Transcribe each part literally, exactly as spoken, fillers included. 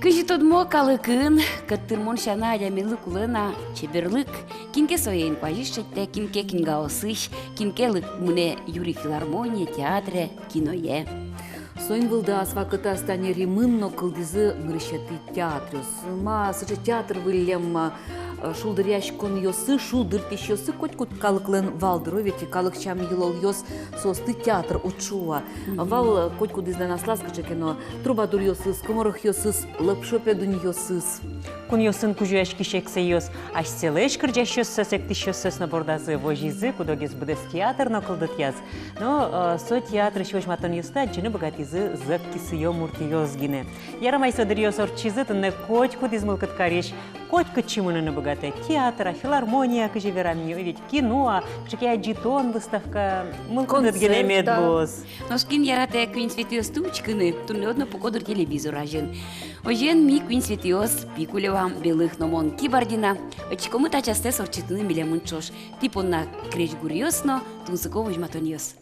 Кызьы тодмо, калыкын кӧттырмон сяна адямилы кулэ на чеберлык. Кин ке сое инкуазьысь шедьтэ, кин ке книгаосысь, кин ке лык-, мынэ юри филармоние, театре, киное. Соин вылды ас вакытаз тани Римын но кылдӥзы нырысетӥ театръёс. Ма сыӵе театр выллем, э, шулдыръяськонъёсы, шулдыртӥсьёсы котькуд калыклэн вал дыр, ведь калык сям-йылолъёс соосты театр уд шуы. Мгм. Вал, э, котькудӥзлэн аслаз кыӵе ке но трубадуръёсыз, скоморохъёсыз, лопшо пе дуньёсыз. Кунъёсын кузёяськись эксэйёс асьсэлэсь кырӟасьёссэс, эктӥсьёссэс но бордазы возизы, кудогез быдэс театр но кылдытъяз. Но, э, со театрысь возьматонъёсты адӟыны быгатӥзы зӧк кисыё муртъёс гинэ. Ярам ай, со дыръёс ортчизы, туннэ котькудӥз мылкыд карись котькытчы мыныны быгатэ: театра, филармония, кызьы верам ни, ведь кино, кыӵе ке адӟытон, выставка, мылкыдыд гинэ мед луоз. Нош кин яратэ куинь светъёсты учкыны, туннэ одно пуко дыр телевизор азьын. Озьыен, ми, куинь светъёс, Пикулева, Белых но мон, Кибардина, ӧтиськомы та частэс ортчытыны милемын ӵош. Тӥ понна крезьгуръёс но тунсыко возьматонъёс.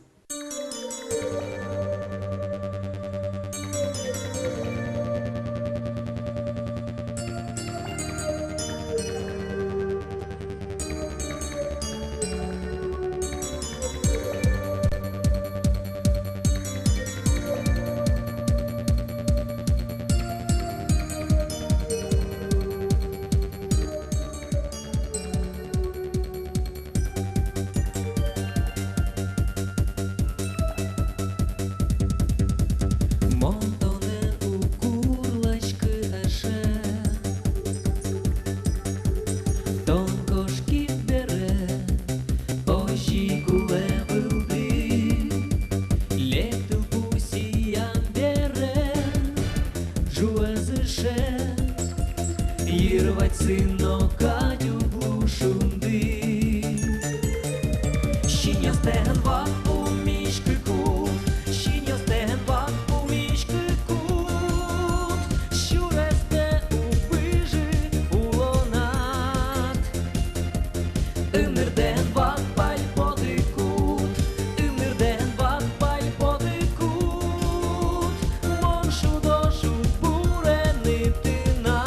Мон тонэн уг курласькы, эше. Тон кошкид бере, озьы кулэ вылды. Лек тылпу сиям бере, ӝуаз ыше, йыр вадьсы но кадь уг лу шунды. Синъёстэм вак пумиськыкуд, синъёстэм вак пумиськыкуд, сюрестэ уг пыжы улонад. Ымнырдэн вак пальпотыкуд, ымнырдэн вак пальпотыкуд, мон шудо шудбурен тынад.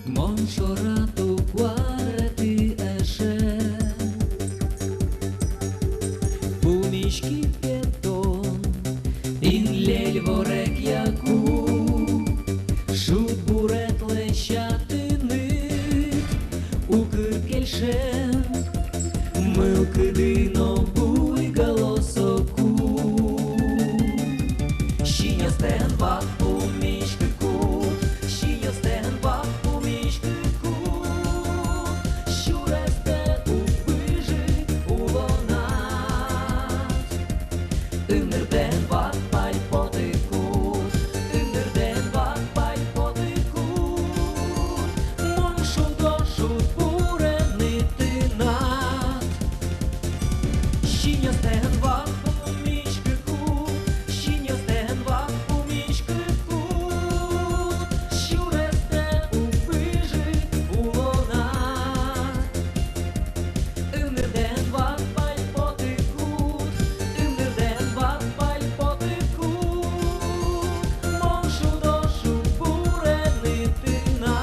Мон шорад уг куареты, эше. Пумиськид ке тон, ин лель ворекъяку, шудбурет лэся тыныд укыр кельше, мылкыды но буйгало соку. Синъёстэм вак пумиськыкуд, синъёстэм вак пумиськыкуд, сюрестэ уг пыжы улонад. Ымнырдэн вак пальпотыкуд, ымнырдэн вак пальпотыкуд, мон шудо шудбурен тынад. Синъёстэм вак пумиськыкуд, синъёстэм вак пумиськыкуд, сюрестэ уг пыжы улонад. Ымнырдэн вак пальпотыкуд, ымнырдэн вак пальпотыкуд, мон шудо шудбурен тынад.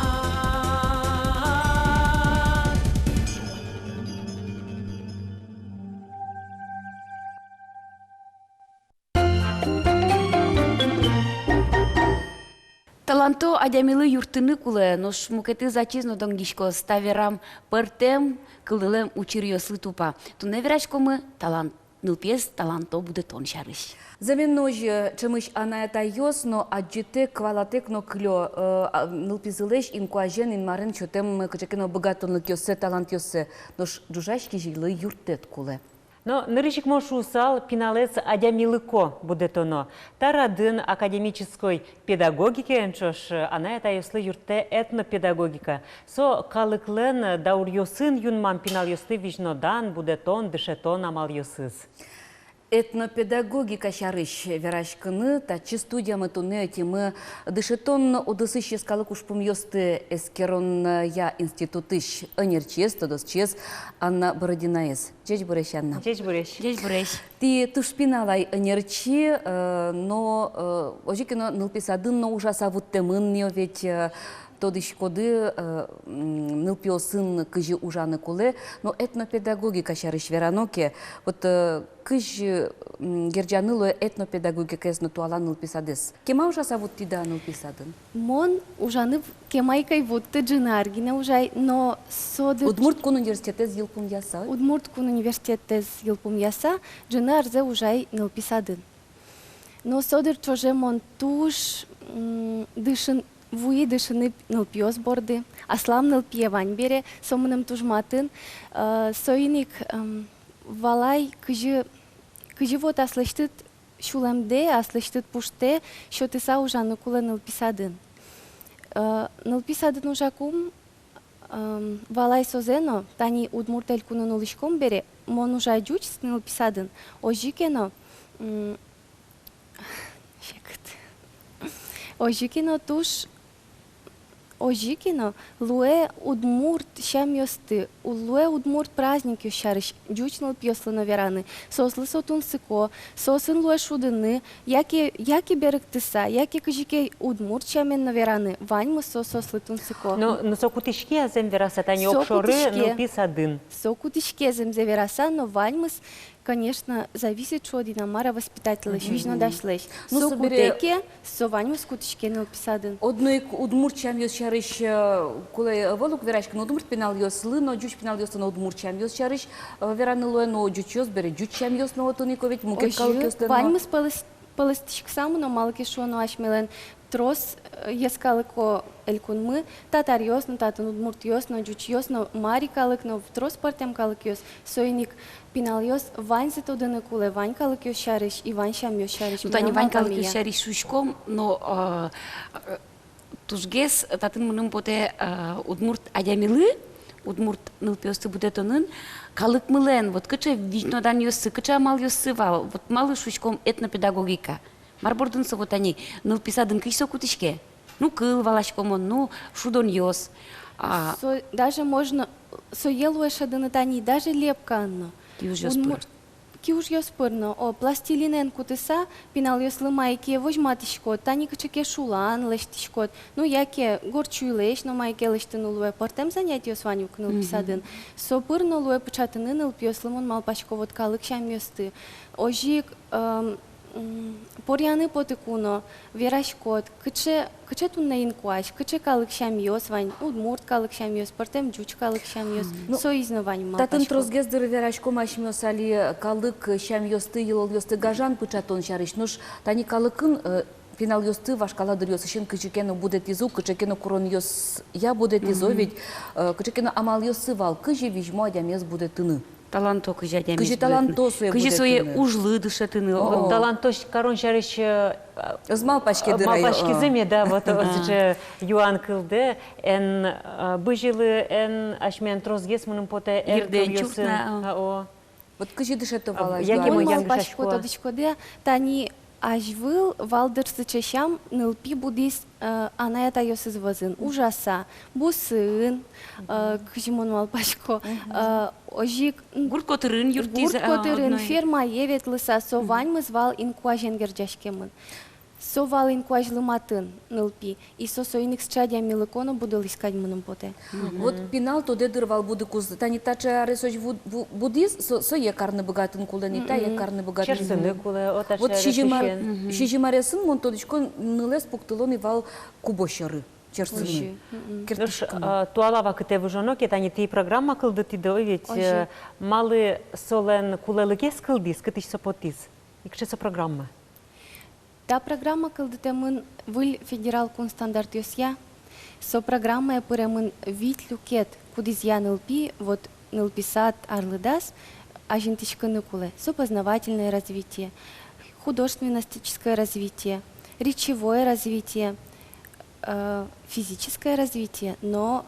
Таланто адямилы юрттыны кулэ, нош мукетыз ачиз но донгиськоз, та верам пӧртэм кылдылэм учыръёслы тупа. Туннэ вераськомы талант, нылпиез таланто будэтон сярысь. Зэмен но озьы, ӵемысь анай-атайёс но адӟытэк, валатэк но кылё, э, а, нылпизылэсь инкуазен, инмарен сётэм кыӵе ке но быгатонлыкъёссэ, талантъёссэ, нош ӝужась кизилы юрттэт кулэ. Но нырысь ик мон шуысал, пиналэз адямилыко будэтоно. Та радын академической педагогикаен ӵош анай-атайёслы юрттэ этнопедагогика. Со калыклэн дауръёсын юнмам пиналъёсты визьнодан, будэтон, дышетон амалъёсыз. Этнопедагогика сярысь вераськыны татчы студиямы туннэ ӧтимы дышетон удысысь йӧскалык ужпумъёсты эскеронъя институтысь ӧнерчиез, тодосчиез Анна Бородинаез. Ӟечбуресь, Анна. Ӟечбуресь. Ӟечбуресь. Тӥ туж пинал ай ӧнерчи, э, но, э, озьы ке но нылпи садын но ужаса вуттэмын ни, о ведь, э, тодӥськоды, э, м, нылпиосын кызьы ужаны кулэ, но этнопедагогика сярысь верано ке, вот, э, кызьы, м, герӟаны луэ этнопедагогикаез но туала нылпи садэз? Кема ужаса вуттӥды-а нылпи садын? Мон ужаны кема ик ӧй вутты, ӝыны ар гинэ ужай, но со дыр... Удмурт кун университетэз йылпумъяса? Удмурт кун университетэз йылпумъяса, ӝыны арзэ ужай нылпи садын. Но со дыр ӵоже мон туж, м, дышын-, вуи дышыны нылпиос борды. Аслам нылпие вань бере, со мыным туж матын. Э, соин ик, эм, валай, кызьы, кызьы вот аслэсьтыд сюлэмдэ, аслэсьтыд пуштэ сётыса ужаны кулэ нылпи садын. Э, нылпи садын ужаку, эм, валай созэ но, тани Удмурт Элькунын улӥськом бере, мон ужай ӟуч нылпи садын, озьы ке но, м, секыт. Озьы ке но туж, озьы ке но луэ удмурт сямъёсты, у-, луэ удмурт праздникъёс сярысь ӟуч нылпиослы но вераны, соослы со тунсыко, соосын луэ шудыны, яке, яке берыктыса, яке кызьы ке удмурт сямен но вераны, ваньмыз со соослы тунсыко. Но, но со кутӥське-а зэм вераса, тани огшоры нылпи садын? Со кутӥське зэмзэ вераса, но ваньмыз, конечно, зависит, шуод, иномара воспитательлэсь, визьнодасьлэсь. Ну, со собере кутӥське, со ваньмыз кутӥське нылпи садын. Одно ик удмурт сямъёс сярысь, э, кулэ, э, ӧвӧл ук вераськыны, удмурт пиналъёслы но, ӟуч пиналъёслы но удмурт сямъёс сярысь, э, вераны луэ, но ӟучъёс бере ӟуч сямъёс но отын ик, о ведь, мукет калыкъёслэн но. Ваньмыз пӧлыс-, пӧлыстӥськыса мыно, малы ке шуоно асьмелэн трос, э, йӧскалыко элькунмы, татаръёс но татын, удмуртъёс но, ӟучъёс но, мари калык но, трос пӧртэм калыкъёс, соин ик пиналъёс ваньзэ тодыны кулэ вань калыкъёс сярысь и вань сямъёс сярысь. Ну, тани вань калыкъёс сярысь шуиськом, но, э, э, тужгес татын мыным потэ, э, удмурт адямилы, удмурт нылпиосты будэтонын калыкмылэн вот кыӵе визьноданъёссы, кыӵе амалъёссы вал, вот малы шуиськом этнопедагогика. Мар бордын со вот, тани нылпи садын кызьы со кутӥське? Ну, кыл, валасько мон, ну, шудонъёс. А со даже можно, сое луэ шӧдыны, тани даже лепкаын но. Киужъёс пыр. Киужъёс пыр но, о, пластилинэн кутыса, пиналъёслы мае ке возьматӥськод, тани кыӵе ке шулан лэсьтӥськод, ну, яке горд сюйлэсь но мае ке лэсьтыны луэ, пӧртэм занятиос вань ук нылпи садын. Со пыр но луэ пыӵатыны нылпиослы, мон малпасько, вот калык сямъёсты. Озьы ик, эм, м, поръяны потыку но вераськод, кыӵе, кыӵе туннэ инкуазь, кыӵе калык сямъёс вань, удмурт калык сямъёс, пӧртэм ӟуч калык сямъёс, ну, соиз но вань, малпасько. Татын тросгес дыр вераськом асьмеос али калык сямъёсты, йылолъёсты гажан пыӵатон сярысь. Нош тани калыкын, э, пиналъёсты вашкала дыръёсысен кызьы ке но будэтӥзы, кыӵе ке но куронъёсъя будэтӥзы, ведь, э, кыӵе ке но амалъёссы вал, кызьы визьмо адямиез будэтыны. Таланто кызьы адямиез будэтыны. Кызьы таланто сое будэтыны. Кызьы сое ужлы дышетыны. О. Вот талантозь карон сярысь, э, ӧз малпаське дыр, малпаськизы меда, вот, о, сыӵе юан кылдэ, эн, э, бызьылы, эн асьмелэн тросгес, мыным потэ, эркылъёсын. Ирдэ чуртна, о. А, о. Вот кызьы дышето вал азьвыл? Яке мон малпасько, тодӥськоды-а, тани азьвыл вал дыр сыӵе сям, нылпи будӥз, э, анай-атайёсыз вӧзын, ужаса, бусыын, э, кызьы мон малпасько, э, озьы ик, м, гурт котырын юрттӥз, гурт котырын, а, одно ик. Фермае ветлыса, со ваньмыз вал инкуазен герӟаськемын. Со вал инкуазьлы матын нылпи, и со соин ик сыӵе адямилыко но будылӥз кадь, мыным потэ. Мгм. Вот пинал тодэ дыр вал будыкуз, тани таӵе аресозь ву-, ву-, будӥз, со-, сое карны быгатыны кулэ ни, тае карны быгатыны. Черсыны кулэ, о, таӵе аресысен. Вот сизьым ар-, мгм, сизьым аресын, мон тодӥсько, нылэз пуктыло ни вал кубо сьӧры, черсыны. Озьы. Мгм. Кертӥськыны. Нош, а, туала вакытэ выжоно ке, тани тӥ программа кылдытӥды, о ведь, э, малы солэн кулэлыкез кылдӥз, кытысь со потӥз? И кыӵе со программа? Та программа кылдытэмын выль федерал кун стандартъёсъя. Со программае пыремын вить люкет, кудӥзъя нылпи, вот, нылпи сад арлыдаз азинтӥськыны кулэ. Со познавательное развитие, художественно-эстетическое развитие, речевое развитие, э, физическое развитие, но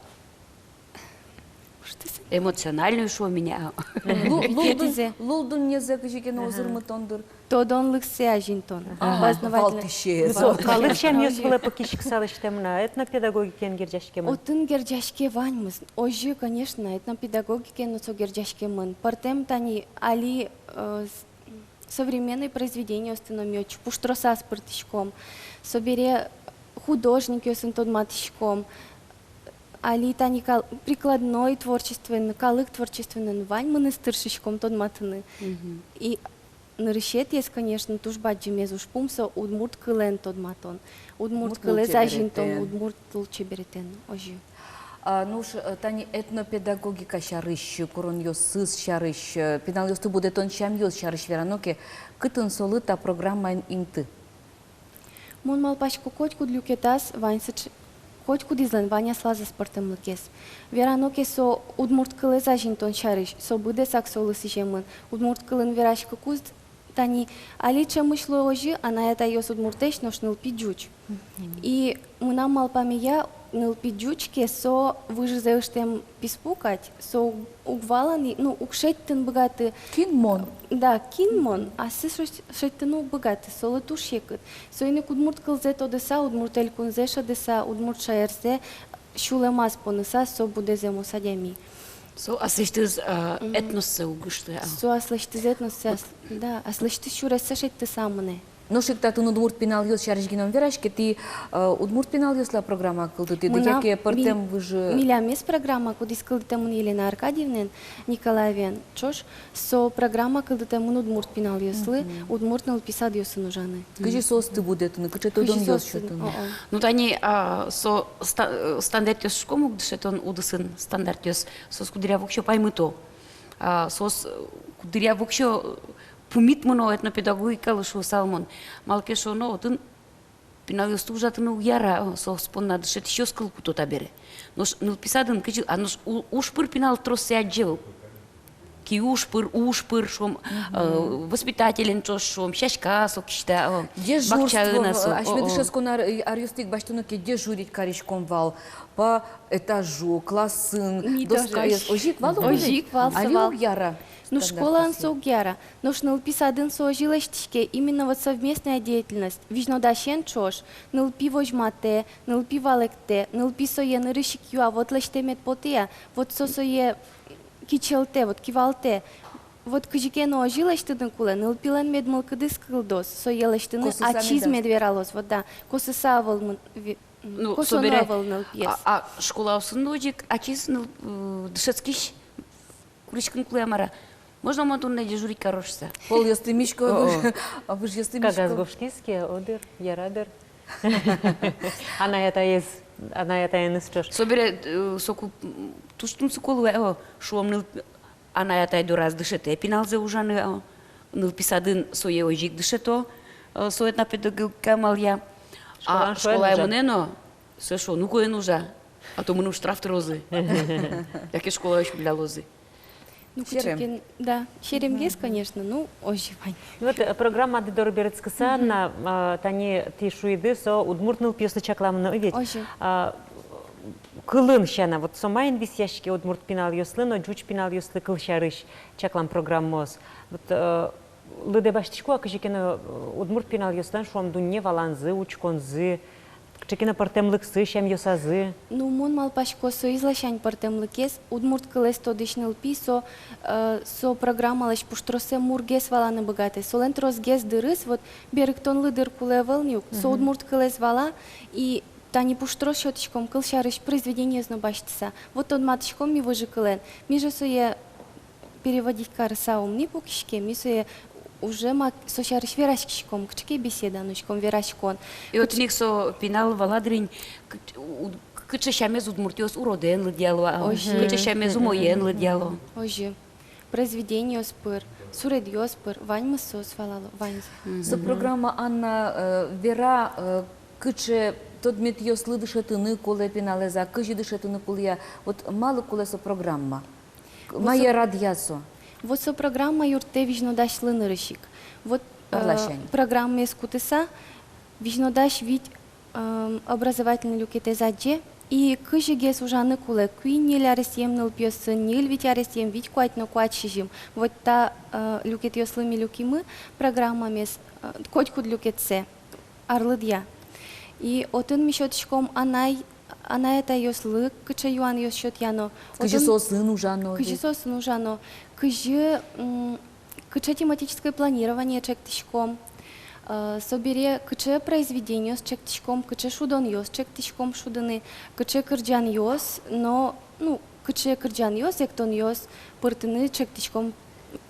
Эмоциональный шуо меня. Лу-, лулдун-, лулдуннезэ кызьы ке но узырмытон дыр. Тодонлыксэ азинтон. Ага. Познавательно. Валтӥсез. Со калык сямъёс вылэ пыкиськыса лэсьтэмын-а, этнопедагогикаен герӟаськемын? Отын герӟаське ваньмыз. Озьы, конечно, этнопедагогикаен но со герӟаськемын. Пӧртэм тани али, э, с-, современной произведениосты но ми отчы пуштросаз пыртӥськом. Собере художникъёсын тодматӥськом. Али тани кал-, прикладной творчествоен, калык творчествоен ваньмыныз тыршиськом тодматыны. Мгм. И нырысетӥез, конечно, туж бадӟымез ужпум со удмурт кылэн тодматон. Удмурт кылэз азинтон, удмурт лулчеберетэн, озьы. А, ну уж, э, тани этнопедагогика сярысь, куронъёсыз сярысь, э, пиналъёсты будэтон сямъёс сярысь верано ке, кытын солы та программаын инты? Мон малпасько, котькуд люкетаз вань сыӵе, котькудӥзлэн вань аслаз пӧртэмлыкез. Верано ке, со удмурт кылэз азинтон сярысь, со быдэсак солы сӥземын. Удмурт кылын вераськыкуз, тани али ӵемысь луэ озьы, анай-атайёс удмуртэсь, нош нылпи ӟуч. Мгм. И мынам малпамея, нылпи ӟуч ке, со выжызэ ыштэм писпу кадь, со уг-, уг вала ни, ну, уг шедьтыны быгаты. Кин мон? Да, кин мон, ассэ шедь-, шедьтыны уг быгаты, солы туж секыт. Соин ик удмурт кылзэ тодыса, удмурт элькунзэ шӧдыса, удмурт шаерзэ сюлэмаз поныса, со будэз эмоз адями. Со аслэсьтыз, а, этноссэ уг ышты, а. Со аслэсьтыз этноссэ, ас-, да, аслэсьтыз сюрессэ шедьтыса мынэ. Нош ик татын удмурт пиналъёс сярысь гинэ ум вераське, тӥ, э, удмурт пиналъёслы программа кылдытӥды, яке пӧртэм выжы? Милямез программа, кудӥз кылдытэмын Елена Аркадьевнаен Николаеваен ӵош, со программа кылдытэмын удмурт пиналъёслы, удмурт нылпи садъёсын ужаны. Кызьы соосты будэтыны, кыӵе тодонъёс сётыны? О-о. Ну, тани, а, со ста-, э, стандартъёс шуиськом ук, дышетон удысын стандартъёс, соос куддыръя воксё паймыто. А, соос, э, куддыръя воксё, э, пумит мыно этнопедагогикалы, шуысал мон. Малы ке шуоно, отын пиналъёсты ужатыны уг яра, о, соос понна дышетӥсьёс кыл куто табере. Нош нылпи садын кызьы, а нош у-, уж пыр пинал троссэ адӟе вал. Ки уж пыр, уж пыр, шуом, э, воспитателен ӵош, шуом, сяська со кисьта, о, дежурство, бакчаын-а со, э, асьме дышетскон ар-, э, аръёсты ик басьтоно ке, дежурить кариськом вал по этажу, классын, доскаез. Озьы ик вал ук? Озьы ик вал со. Али уг яра? Ну, школаын со уг яра. Нош нылпи садын со озьы лэсьтӥське, именно вот совместная деятельность. Визьнодасен ӵош, нылпи возьматэ, нылпи валэктэ, нылпи сое нырысь ик юа, вот лэсьтэмед потэ-а, вот со сое кичӧлтэ, вот кивалтэ. Вот кызьы ке но озьы лэсьтыны кулэ, нылпилэн мед мылкыдыз кылдоз сое лэсьтыны, ачиз мед вералоз, вот, да, косыса ӧвӧл мын-, ви-, м, ну, косоно собере ӧвӧл нылпиез. А, а школаосын но озьы ик ачиз ныл-, э, дышетскись куриськыны кулэ-а, мар-а. Можно мон туннэ дежурить каро шуса? Полъёсты мисько, о, о, выж-, а выжъёсты мисько. Кагаз гожтӥз ке, о дыр, яра дыр. Анай-атаез, анай-атаеныз ӵош. Собере, э, соку, м, туж тунсыко луэ, о, шуом, ныл-, анай-атай дораз дышетэ пиналзэ ужаны, о, нылпи садын сое озьы ик дышето, э, со этнопедагогика амалъя. А школаын шуэ, школае мынэ но, сое шуо, ну-ка эн ужа, а то мыным штраф тырозы. Яке школаысь милялозы. Ну, серем. Кыӵе ке но, да, серемгес, конечно, ну, озьы вань. Ну вот, э, программады доры берытскыса, Анна, а, тани тӥ шуиды, со удмурт нылпиослы чакламын, ӧвӧл-а? Озьы. А, кылын сяна, вот со маин висъяське удмурт пиналъёслы но ӟуч пиналъёслы кылсярысь чаклам программаос? Вот, э, лыдэ басьтӥсько-а кызьы ке но, э, удмурт пиналъёслэн, шуом, дунне валанзы, учконзы, кыӵе ке но пӧртэмлыксы сямъёсазы? Ну, мон малпасько, соиз ласянь пӧртэмлыкез, удмурт кылэз тодӥсь нылпи со, э, со программалэсь пуштроссэ мургес валаны быгатэ. Солэн тросгес дырыз, вот, берыктонлы дыр кулэ ӧвӧл ни ук, со удмурт кылэз вала, и тани пуштрос сётӥськом кылсярысь произведениез но басьтыса. Вот тодматӥськом ми выжыкылэн. Ми же сое переводить карыса ум ни пукиське, ми сое уже ма-, со сярысь вераськиськом, кыӵе ке беседа нуиськом, вераськон. И вот кыӵ- ник со пинал вала дырень, кыӵ-, у-, кыӵе сямез удмуртъёс уродэн лыдъяло, а, озьы, кыӵе сямез умоен лыдъяло. Озьы. Произведениос пыр, суредъёс пыр, ваньмыз соос валало, ваньзэ. Со программа, Анна, э, вера, э, кыӵе тодметъёслы дышетыны кулэ пиналэз-а, кызьы дышетыны кулэ-а, вот малы кулэ со программа? Мае радъя со? Вот со программа юрттэ визьнодасьлы нырысь ик. Вот, э, программаез кутыса, визьнодась вить, эм, образовательный люкетэз адӟе, И кызьыгес ужаны кулэ куинь-ньыль аресъем нылпиосын, ньыль-вить аресъем, вить-куать но куать-сизьым. Вот та, э, люкетъёслы ми люкимы программамес, э, котькуд люкетсэ арлыдъя. И отын ми сётӥськом анай, анай-атайёслы кыӵе юанъёс сётъяно. Кызьы отын соосын ужано, кызьы ведь соосын ужано, кызьы, м, кыӵе тематическое планирование чектӥськом, э, собере кыӵе произведениос чектӥськом, кыӵе шудонъёс чектӥськом шудыны, кыӵе кырӟанъёс, но, ну, кыӵе кырӟанъёс, эктонъёс пыртыны чектӥськом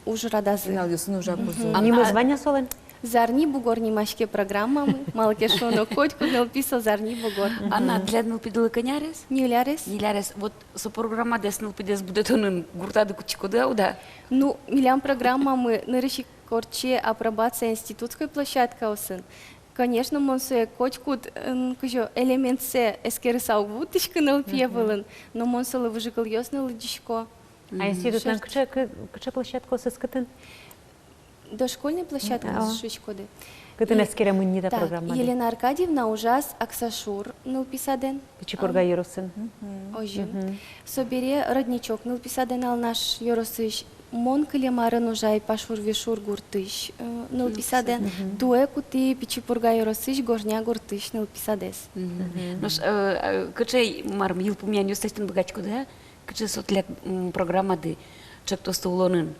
ужрадазы. Пиналъёсын ужакузы. Мгм. А нимыз вань-а солэн? «Зарни бугор» нимаське программамы, малы ке шуоно, котькуд нылпи со «Зарни бугор». Анна, тӥляд нылпидлы кӧня арес? Ньыль арес. Ньыль арес. Вот со программадэс нылпидэс будэтонын гуртады кутскоды-а, уд-а? Ну, милям программамы нырысь ик ортче апробация институтской площадкаосын. Конечно, мон сое котькуд, м, кызьы элементсэ эскерыса уг вуттӥськы нылпие вылын, но мон солы выжыкылъёс но лыдӟисько. А институтлэн кыӵе, кы-, кыӵе площадкаосыз кытын? Дошкольной площадкаосыз шуиськоды. Кытын эскеремын ни та программады? Елена Аркадьевна ужаз Аксашур нылпи садэн. Пичи Пурга ёросын. Озьы. Мгм. Собере «Родничок» нылпи садэн, Алнаш ёросысь. Мон кылем арын ужай Пашур-Вишур гуртысь, э, нылпи садэн. Мгм. Туэ кутӥ Пичи Пурга ёросысь Гожня гуртысь нылпи садэз. Мгм. Нош, э, э, кыӵе, марым, йылпумъянъёс лэсьтыны быгатӥськоды-а? Кыӵе со тӥляд, м, программады, чектосты улонын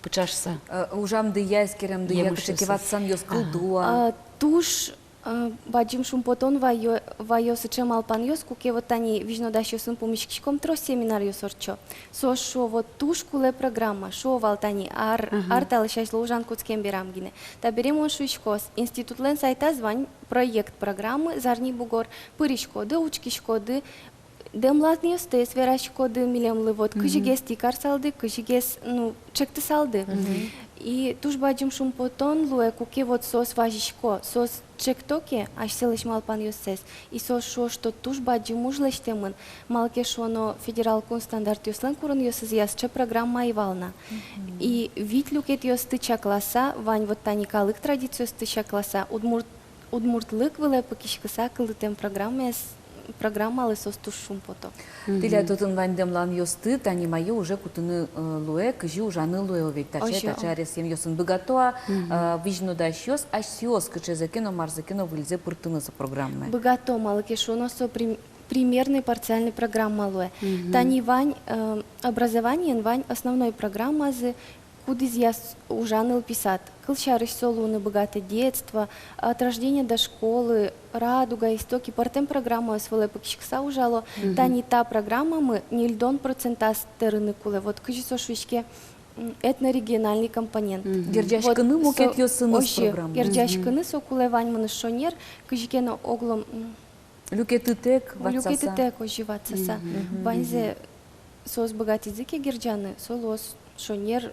пыӵашса? Э, ужамдыя, эскеремдыя, кыӵе ке ватсанъёс кылдо-а? А, туж, э, бадӟым шумпотон вайо, вайо сыӵе малпанъёс, куке вот тани визьнодасьёсын пумиськиськом, трос семинаръёс ортчо. Соос шуо, вот туж кулэ программа, шуо вал тани ар, ар талэсь азьло ужан кутскем берам гинэ. Табере мон шуисько, институтлэн сайтаз вань проект программы «Зарни бугор», пыриськоды, учкиськоды, дэмланъёстэс вераськоды милемлы, вот, кызьыгес тӥ карысалды, кызьыгес, ну, чектысалды. Мгм. И туж бадӟым шумпотон луэ, куке вот соос вазисько, соос чекто ке асьсэлэсь малпанъёссэс, и соос шуо, что туж бадӟым уж лэсьтэмын, малы ке шуоно федерал кун стандартъёслэн куронъёсызъя сыӵе программа ӧй вал на. Мгм. И вить люкетъёсты чакласа, вань вот тани калык традициосты чакласа, удмурт удмуртлык вылэ пыкиськыса кылдытэм программаез, программалы соос туж шумпото. Мгм. Тӥляд отын вань дэмланъёсты, тани мае уже кутыны, э, луэ, кызьы ужаны луэ, ведь таӵе, озьы, таӵе аресъемъёсын. Быгато-а, э, визьнодасьёс асьсэос кыӵезэ ке но, марзэ ке но выльзэ пыртыны со программае? Быгато, малы ке шуоно со прим-, примерной парциальной программа луэ. Мгм. Тани вань, э, образованиын вань основной программазы, кудӥзъя ужа нылпи сад. Кылсярысь, со луыны быгатэ «Детство», «От рождения до школы», «Радуга», «Истоки», пӧртэм программаос вылэ пыкиськыса ужало. Мгм. Тани та программамы ньыльдон процентаз тырыны кулэ. Вот кызьы со шуиське, м, этнорегиональный компонент. Мгм. Герӟаськыны вот мукетъёсыныз со, озьы, программа. Герӟаськыны со кулэ ваньмыныз шонер, кызьы ке но оглом, м, люкетытэк ватсаса. Люкетытэк озьы ватсаса. Мгм. Ваньзэ соос быгатӥзы ке герӟаны, со луоз шонер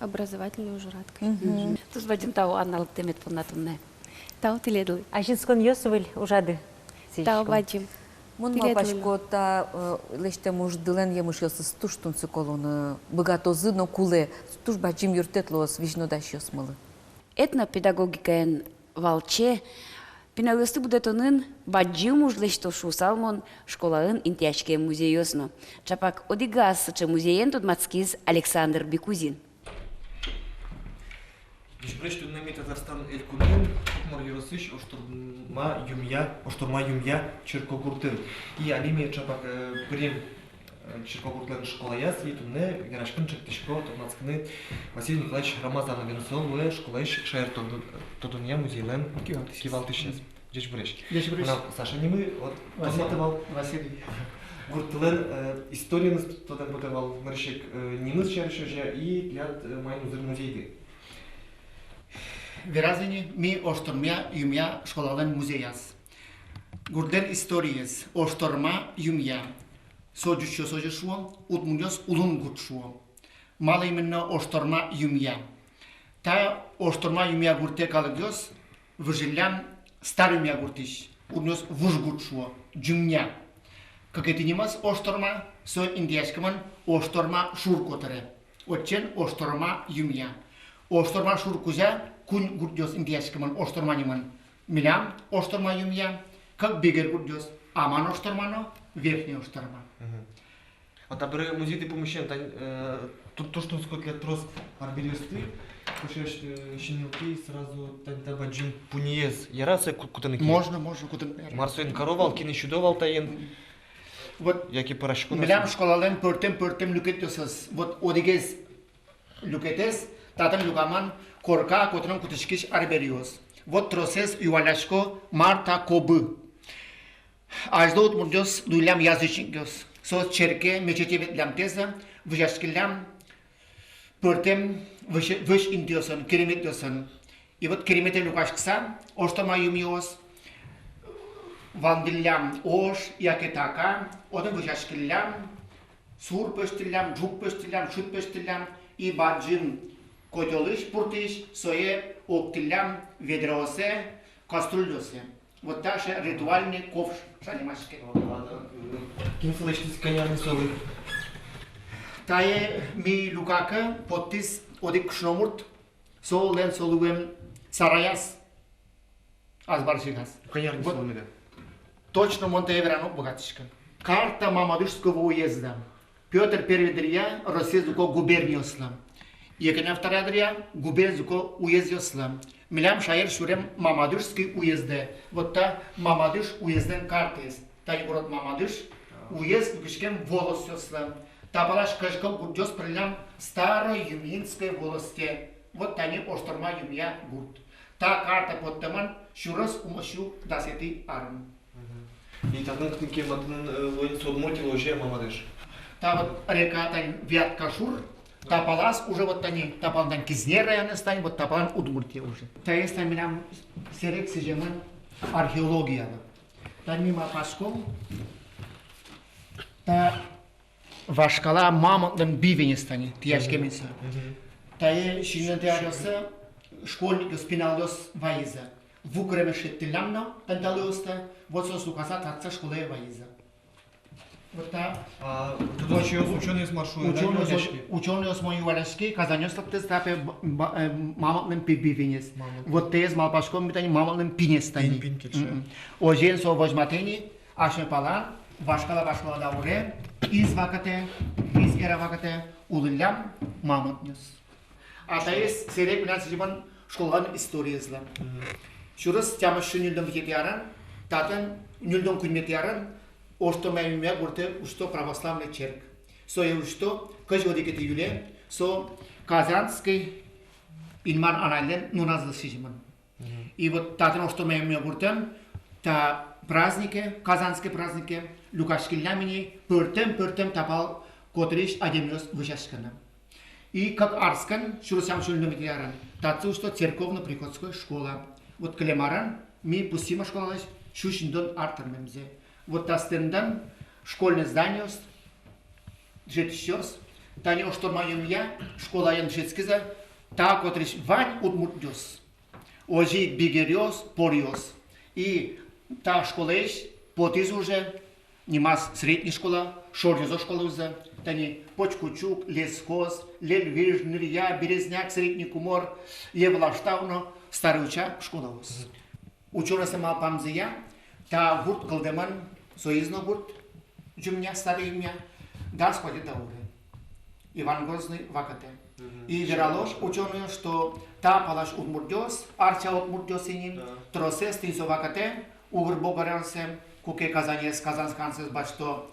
образовательный ужрад кызьы. Мгм. Туж бадӟым тау, Анна, лыктэмед понна туннэ. Тау тӥледлы. Азинсконъёс выль ужады. Тау бадӟым. Мон малпасько, та, э, лэсьтэм уждылэн емышъёсыз туж тунсыко луыны быгатозы но кулэ. Туж бадӟым юрттэт луоз визьнодасьёсмылы. Этнопедагогикаен валче пиналъёсты будэтонын бадӟым уж лэсьто шуысал мон школаын интыяськем музейёс но. Чапак одӥгаз сыӵе музеен тодматскиз Александр Бикузин. Ӟечбуресь, туннэ ми Татарстан Элькунын, Кукмор ёросысь Ошторма Юмъя, Ошторма Юмъя черкогуртын. И али ми чапак, э, пырим э, черкогуртлэн школаяз, и туннэ вераськыны чектӥсько, тодматскыны Василий Николаевич Рамазановен, со луэ школаысь шаертодо-, тодонъя музейлэн кивалтӥсез. Кивалтӥсез. Ӟечбуресь. Ӟечбуресь. Мынам Саша нимы, вот, Василий. Тодматэ вал. Василий. Гуртлэн, э, историеныз тодэм потэ вал, нырысь ик, э, нимыз сярысь озьы, и тӥляд, э, маин узыр музейды. Вераз ини, ми Ошторма Юмъя школалэн музеяз. Гуртлэн историез, Ошторма Юмъя. Со ӟучъёс озьы шуо, удмуртъёс Улун гурт шуо. Малы именно Ошторма Юмъя? Та Ошторма Юмъя гуртэ калыкъёс выжиллям Стар Юмъя гуртысь, удмуртъёс Вуж гурт шуо, Ӟумъя. Кыкетӥ нимыз Ошторма, со интыяськемын Ошторма шур котыре. Отчын Ошторма Юмъя. Ошторма шур кузя куинь гуртъёс интыяськемын Ошторма нимын. Милям Ошторма Юмъя, кык бигер гуртъёс, Аман Ошторма но Верхний Ошторма. Мгм. А табере музейды пумысен тань, э, ту-, туж тунсыко тӥляд трос арбериосты, кыӵе, э, синйылтӥ сразу тань та бадӟым пуньыез. Яра сое ку-, кутыны ке? Можно, можно кутыны. Мар соин каро вал, кинэ сюдо вал таин? Вот яке пӧрасько на милям со? Школалэн пӧртэм-пӧртэм люкетъёсыз. Вот одӥгез люкетэз, татын люкамын корка котырын кутӥськись арбериос. Вот тросэз юаллясько, мар та кобы. Азьло удмуртъёс луиллям язычникъёс. Соос черке, мечете ветллямтэзы, вӧсяськиллям пӧртэм вӧсь-, вӧсь интыосын, кереметъёсын. И вот керемете люкаськыса, Ошторма юмъёс вандӥллям ож яке така, отын вӧсяськиллям, сур пӧзьтӥллям, ӝук пӧзьтӥллям, шыд пӧзьтӥллям, и бадӟым котёлысь, пуртысь сое октӥллям ведраосэ, кастрюльёсэ. Вот таӵе ритуальный ковш шанимаське. Кин сылэсьтӥз, кӧня ар солы? Тае ми люкакы поттӥз одӥг кышномурт, солэн со луэм сараяз азбарысигаз. Кӧня ар солы меда? Точно мон тае вераны уг быгатӥськы. Карта Мамадышского уезда. Пётр Первый дыръя Россиез люко губерниослы. Екатерина Вторая дыръя губерниез люко уездъёслы. Милям шаер сюрем Мамадышский уездэ. Вот та Мамадыш уездын картаез. Тани город Мамадыш, уезд люкиськем волостьёслы. Та палась кызь кык гуртъёс пырлям Старой Юминской волосте. Вот тани Ошторма Юмъя гурт. Та карта поттэмын сюрс укмыссю дасэтӥ арын. Мгм. И татын кытын ке матын, э, луэ со Удмуртилы, озьы-а, Мамадыш? Та вот река тань Вятка шур, та палаз уже вот тани, та палан тань Кизнер районэз тань, вот та палан Удмуртия уже. Таез тань милям серек сӥземын археологиялы. Тань ми малпаськом, та вашкала мамонтлэн бивенез тани, тӥяськемын со. Мгм. Тае сизьымдон аръёсы школьникъёс, пиналъёс вайизы. Ву кыремез шедьтӥллям но, тань та лыосты, вот соос люкаса татчы школае вайизы. Вот та. А, тудо учёнойёс, учёнойёс мар шуо, да, учёнойёс, юалляське? Учёнойёс мон юалляське, Казаньёс лыктӥзы, та пе, ба-, ба-, э, мамонтлэн пи-, бивенез. Мамонт. Вот таез малпаськом ми тани, мамонтлэн пинез тани. Пин, пин кельше. Мгм. Озьыен со возьматэ ини, асьме палан, вашкала, вашкала дауре, из вакытэ, из эра вакытэ улӥллям мамонтъёс. А таиз серек милям сӥземын школалэн историезлы. Мгм. Сюрс тямыссю ньыльдон витетӥ арын, татын ньыльдон куинетӥ арын Ошторма Юмъя гуртэ усьто православной черк. Сое усьто кызь одӥгетӥ июле, со Казанской Инмар Анайлэн нуназлы сӥземын. Мгм. И вот татын Ошторма Юмъя гуртын та празднике, Казанской празднике, люкаськиллям ини пӧртэм-пӧртэм та пал котырысь адямиос вӧсяськыны. И кык арскын, сюрс тямыссю ньыльдон витетӥ арын, татчы усьто церковно-приходской школа. Вот кылем арын ми пусйимы школалэсь сю сизьымдон ар тырмемзэ. Вот та стендын школьной зданиос, дышетскисьёс, тани Ошторма Юмъя школаын дышетскизы та котырысь вань удмуртъёс. Озьы ик бигеръёс, поръёс. И та школаысь потӥз уже, нимаз средней школа, шоръёзо школа луизы, тани Почкучук, Лескос, Лельвиж, Нырья, Березняк, Средний Кумор, Евлаштау но Старый Уча школаос. Учёнойёслэн малпамзыя, та гурт кылдэмын, соиз но гурт, Ӟумня, Старый Юмъя, дас куатетӥ дауре, Иван Грозный вакытэ. Мгм. И верало учёнойёс, что та палась удмуртъёс, арча удмуртъёс ини, да, тросэз тӥни со вакытэ, Угор-Богоръянсэ, куке Казанез, Казанской хансэз басьто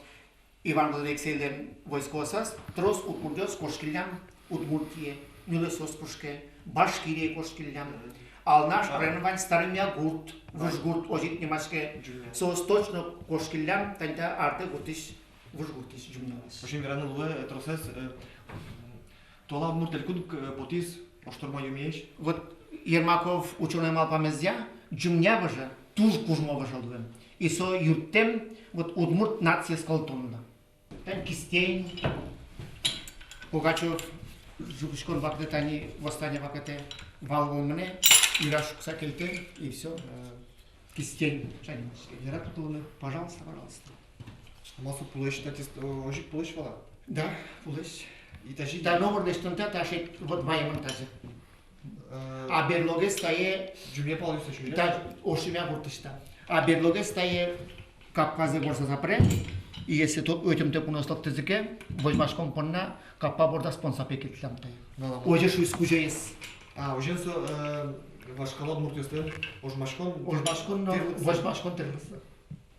Иван Грозный Алексейлэн войскоосыз, трос удмуртъёс кошкиллям Удмуртие, нюлэсъёс пушкы, Башкирие кошкиллям. Мгм. Алнаш районын вань Старый Юмъя гурт, вань, Выжгурт, озьы ик нимаське. Ӟумъя. Соос точно кошкиллям тани та артэ гуртысь, Выжгуртысь, Ӟумъялэсь. В общем, вераны луэ, э, тросэз, э, туала удмурт элькун, э, потӥз Ошторма Юмъяысь. Вот Ермаков учёной малпамезъя, Ӟумъя выжы туж кужмо выжы луэ. И со юрттэм вот удмурт нациез кылдытонлы. Тани кистень. Пугачёв ӝугиськон вакытэ, тани восстание вакытэ вал вал мынэ, йыраз шукса кельтэ, и всё, э, кистень. Шанимаське. Яра кутылыны, пожалуйста, пожалуйста. А ма со пулэсь, татӥ, э, озьы ик пулэсь вал-а? Да, пулэсь. И тазьы. Та номыр лэсьтон та, та шедь, вот ваемын тазьы. Э, а берлогес тае Ӟумъя палъёсысь, та, Ошторма гуртысь та. А берлогес тае Капказэ ворсаса пыре, и если то ӧтемтэ куноос лыктӥзы ке, возьмаськон понна капка бордаз понса пекетӥллям тае. Валам. Озьы шуиз кузёез. А, озьы со, э, вашкала удмуртъёслэн ожмаськон, ожмаськон но, тӥрлыксы. Возьмаськон тӥрлыксы.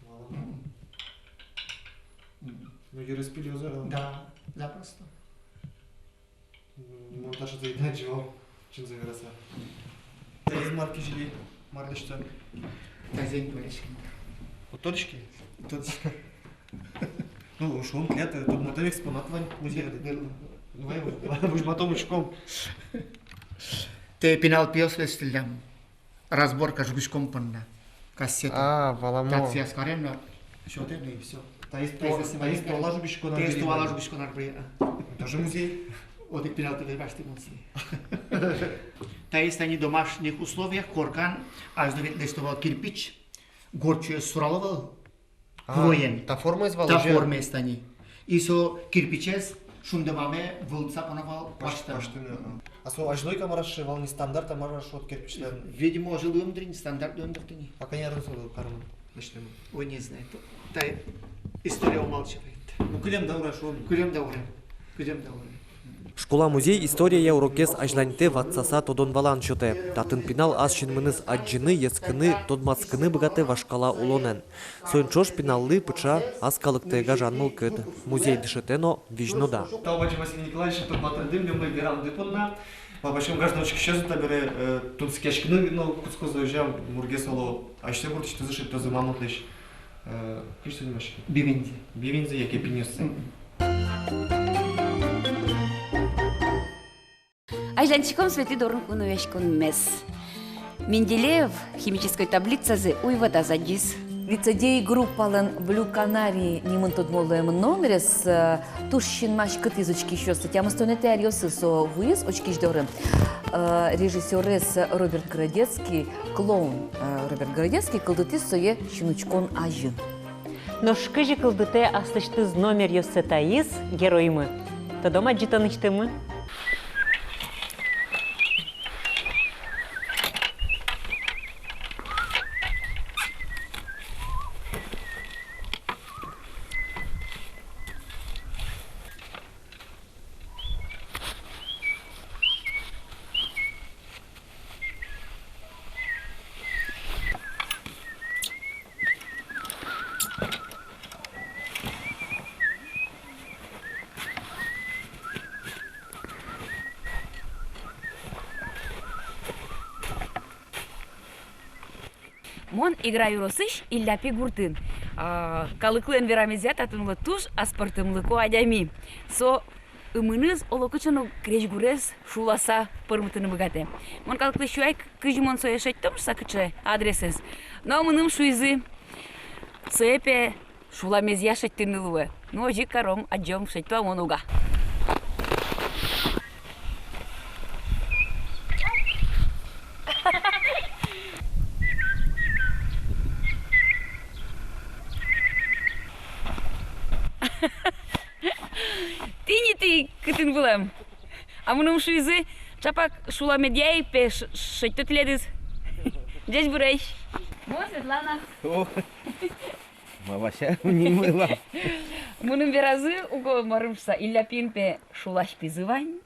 Валам. Мгм. Ну, йырыз пилёзы, а? Да, запросто. Мон таӵе зэйдэ ӧй адӟы вал, чынзэ вераса. Таиз мар кизили, мар лэсьтэ? Тазьы ик вераське. Уд тодӥське? Тодӥсько. Ну, шуом, тӥляд, э, тодмотэм экспонат вань музейын. Вань, вань. Ну, вай, вай, возьматом, учком. Тае пинал пиос лэсьтӥллям. Разборка жугиськон понна. Кассета. А, валамон. Татчы ас карем но, сётэ но и всё. Таиз туала жугиськон арбери. Таиз туала жугиськон арбери, а. Тоже музей. Одӥг пинал тӥледлы басьтӥ музей. Таиз тани в домашних условиях коркан, азьло ведь лэсьто вал кирпич, горд сюрес сурало вал. А, куроен. Та формаез вал, та формаез тани. И со кирпичез шундымаме вылтыса поно вал паш-, паштыны. Паштыны, ага. А со азьло ик-а, мар-а, сыӵе вал, не стандарт-а, мар-а, шуод, кирпичлэн? Видимо, озьы луэм дыр ини, стандарт луэм дыр тӥни. А кӧня арын со каремын, лэсьтэмын? Ой, не знаю. Та история умалчивает. Ну, кылем даур-а, шуом. Кылем даур-а. Кылем даур-а. Школа музей история урокез азьланьтэ, ватсаса тодон-валан сётэ. Татын пинал ас синмыныз адӟыны, йӧскыны, тодматскыны быгатэ вашкала улонэн. Соин ӵош пиналлы пыӵа ас калыктэ гажан мылкыд. Музей дышетэ но, визьнода. Тау бадӟым, Василий Николаевич, тодматэмды, милемлы верамды понна. Малпаськом, гажано учкисьёс, табере, э, тунсыкъяськыны но кутскозы, озьы-а, мургес оло, асьсэ вордӥсьтызы, шедьтозы мамонтлэсь, э, кызьы со нимаське? Бивензэ. Бивензэ яке пиньёссэ. Мгм. Азьланьтӥськом Светӥ дорын кунояськонмес. Менделеев химической таблицазэ уйвӧтаз адӟиз. Лицедей группалэн «Блю Канари» нимын тодмо луэм номерез, э, туж синмаськытӥз учкисьёслы. Тямыстонэтӥ аръёсы со вуиз учкись доры. Э, режиссёрез Роберт Городецкий, клоун, э, Роберт Городецкий кылдытӥз сое синучкон азьын. Нош кызьы кылдытэ аслэсьтыз номеръёссэ таиз героймы, тодом адӟытонысьтымы. Мон Игра ёросысь Илляпи гуртын. А, калыклэн верамезъя, татын улэ туж аспӧртэмлыко адями. Со ымыныз олокыӵе но крезьгурез шуласа пӧрмытыны быгатэ. Мон калыклы сюай, кызьы мон сое шедьтом шуса, кыӵе адресэз. Но мыным шуизы, сое пе шуламезъя шедьтыны луэ. Ну, озьы ик каром, адӟом, шедьто-а мон, уг-а. Тӥни тӥ кытын вылэм. А мыным шуизы, чапак шуламедъя ик пе ш-, шедьто тӥледыз. Ӟечбуресь. Мон Светлана. О. Ма, Вася, нимы вал. Мыным веразы уго, марым шуса, Илляпиын пе шуласькизы вань.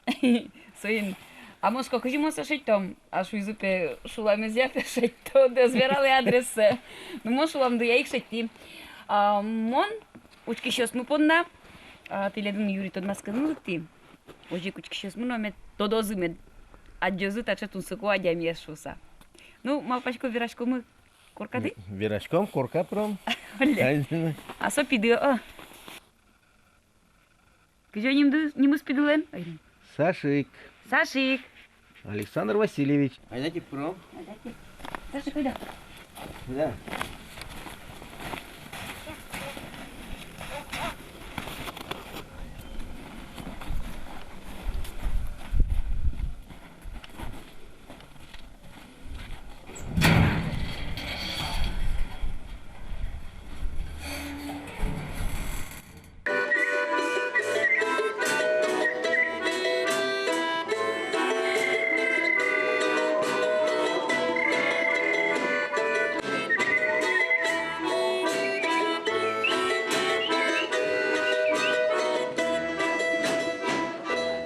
Соин. А мон шуисько, кызьы мон сое шедьтом? А шуизы пе, шуламезъя пе шедьтод, ӧз вералэ адрессэ. Ну, мон шуламдыя ик шедьтӥ. А мон учкисьёсмы понна, а, тӥледын юри тодматскыны лыктӥ. Озьы ик учкисьёсмы но мед тодозы, мед адӟозы таӵе тунсыко адямиез шуса. Ну, малпасько, вераськомы коркады? Ве-, вераськом, корка пыром. Оле. Ай, а со пиды, о. Кызьы нимды, нимыз пидылэн? Ой. Сашик. Сашик. Александр Васильевич. Айдатэ пыром. Айдатэ. Сашик, айда. Да.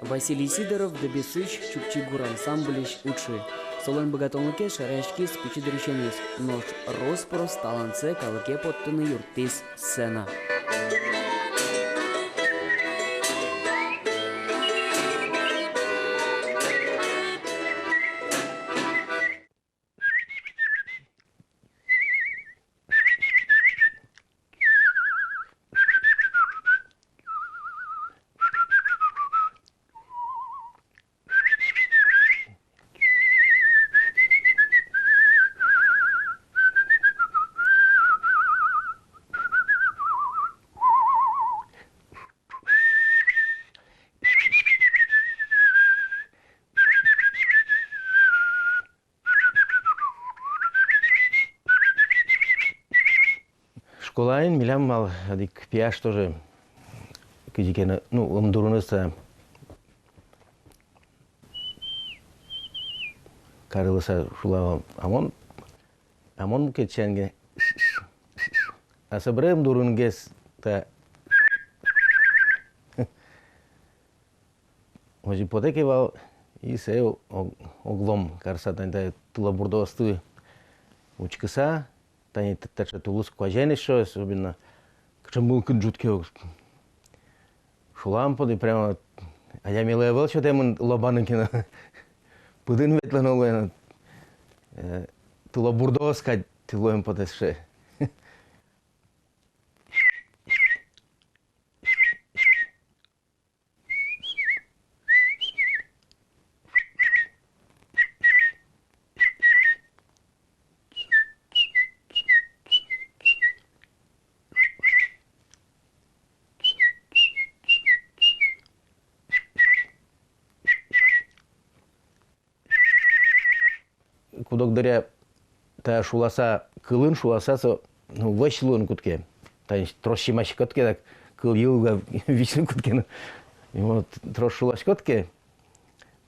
Василий Сидоров — Дэбесысь «Чупчи гур» ансамбльысь уӵы. Солэн быгатонлыкез шараяськиз пичи дырысеныз, нош рос-прос талантсэ калыке поттыны юрттӥз сцена. Школаын милям вал одӥг пияш тоже, кызьы ке но, ну, ымдурыныз та карылыса шула вал, а мон, а мон мукет сямен ке, а собере ымдурынгес та. Озьы потэ ке вал, и сое о-, оглом карыса, тани та тылобурдоосты учкыса, тани т-, таӵе тулыс куазен эшшо, особенно кыӵе мылкыд ӝутске ук. Шулам потэ, прямо адямилы ӧвӧл сётэмын лобаны ке но. Пыдын ветлоно луэ но, э, тылобурдоос кадь луэм потэ сыӵе. Куд-ог дыръя та шуласа, кылын шуласа со, ну, вӧсь луыны кутске. Тани трос синмаськод ке, так кыл йылга висьыны кутске, ну. И вот трос шуласькод ке,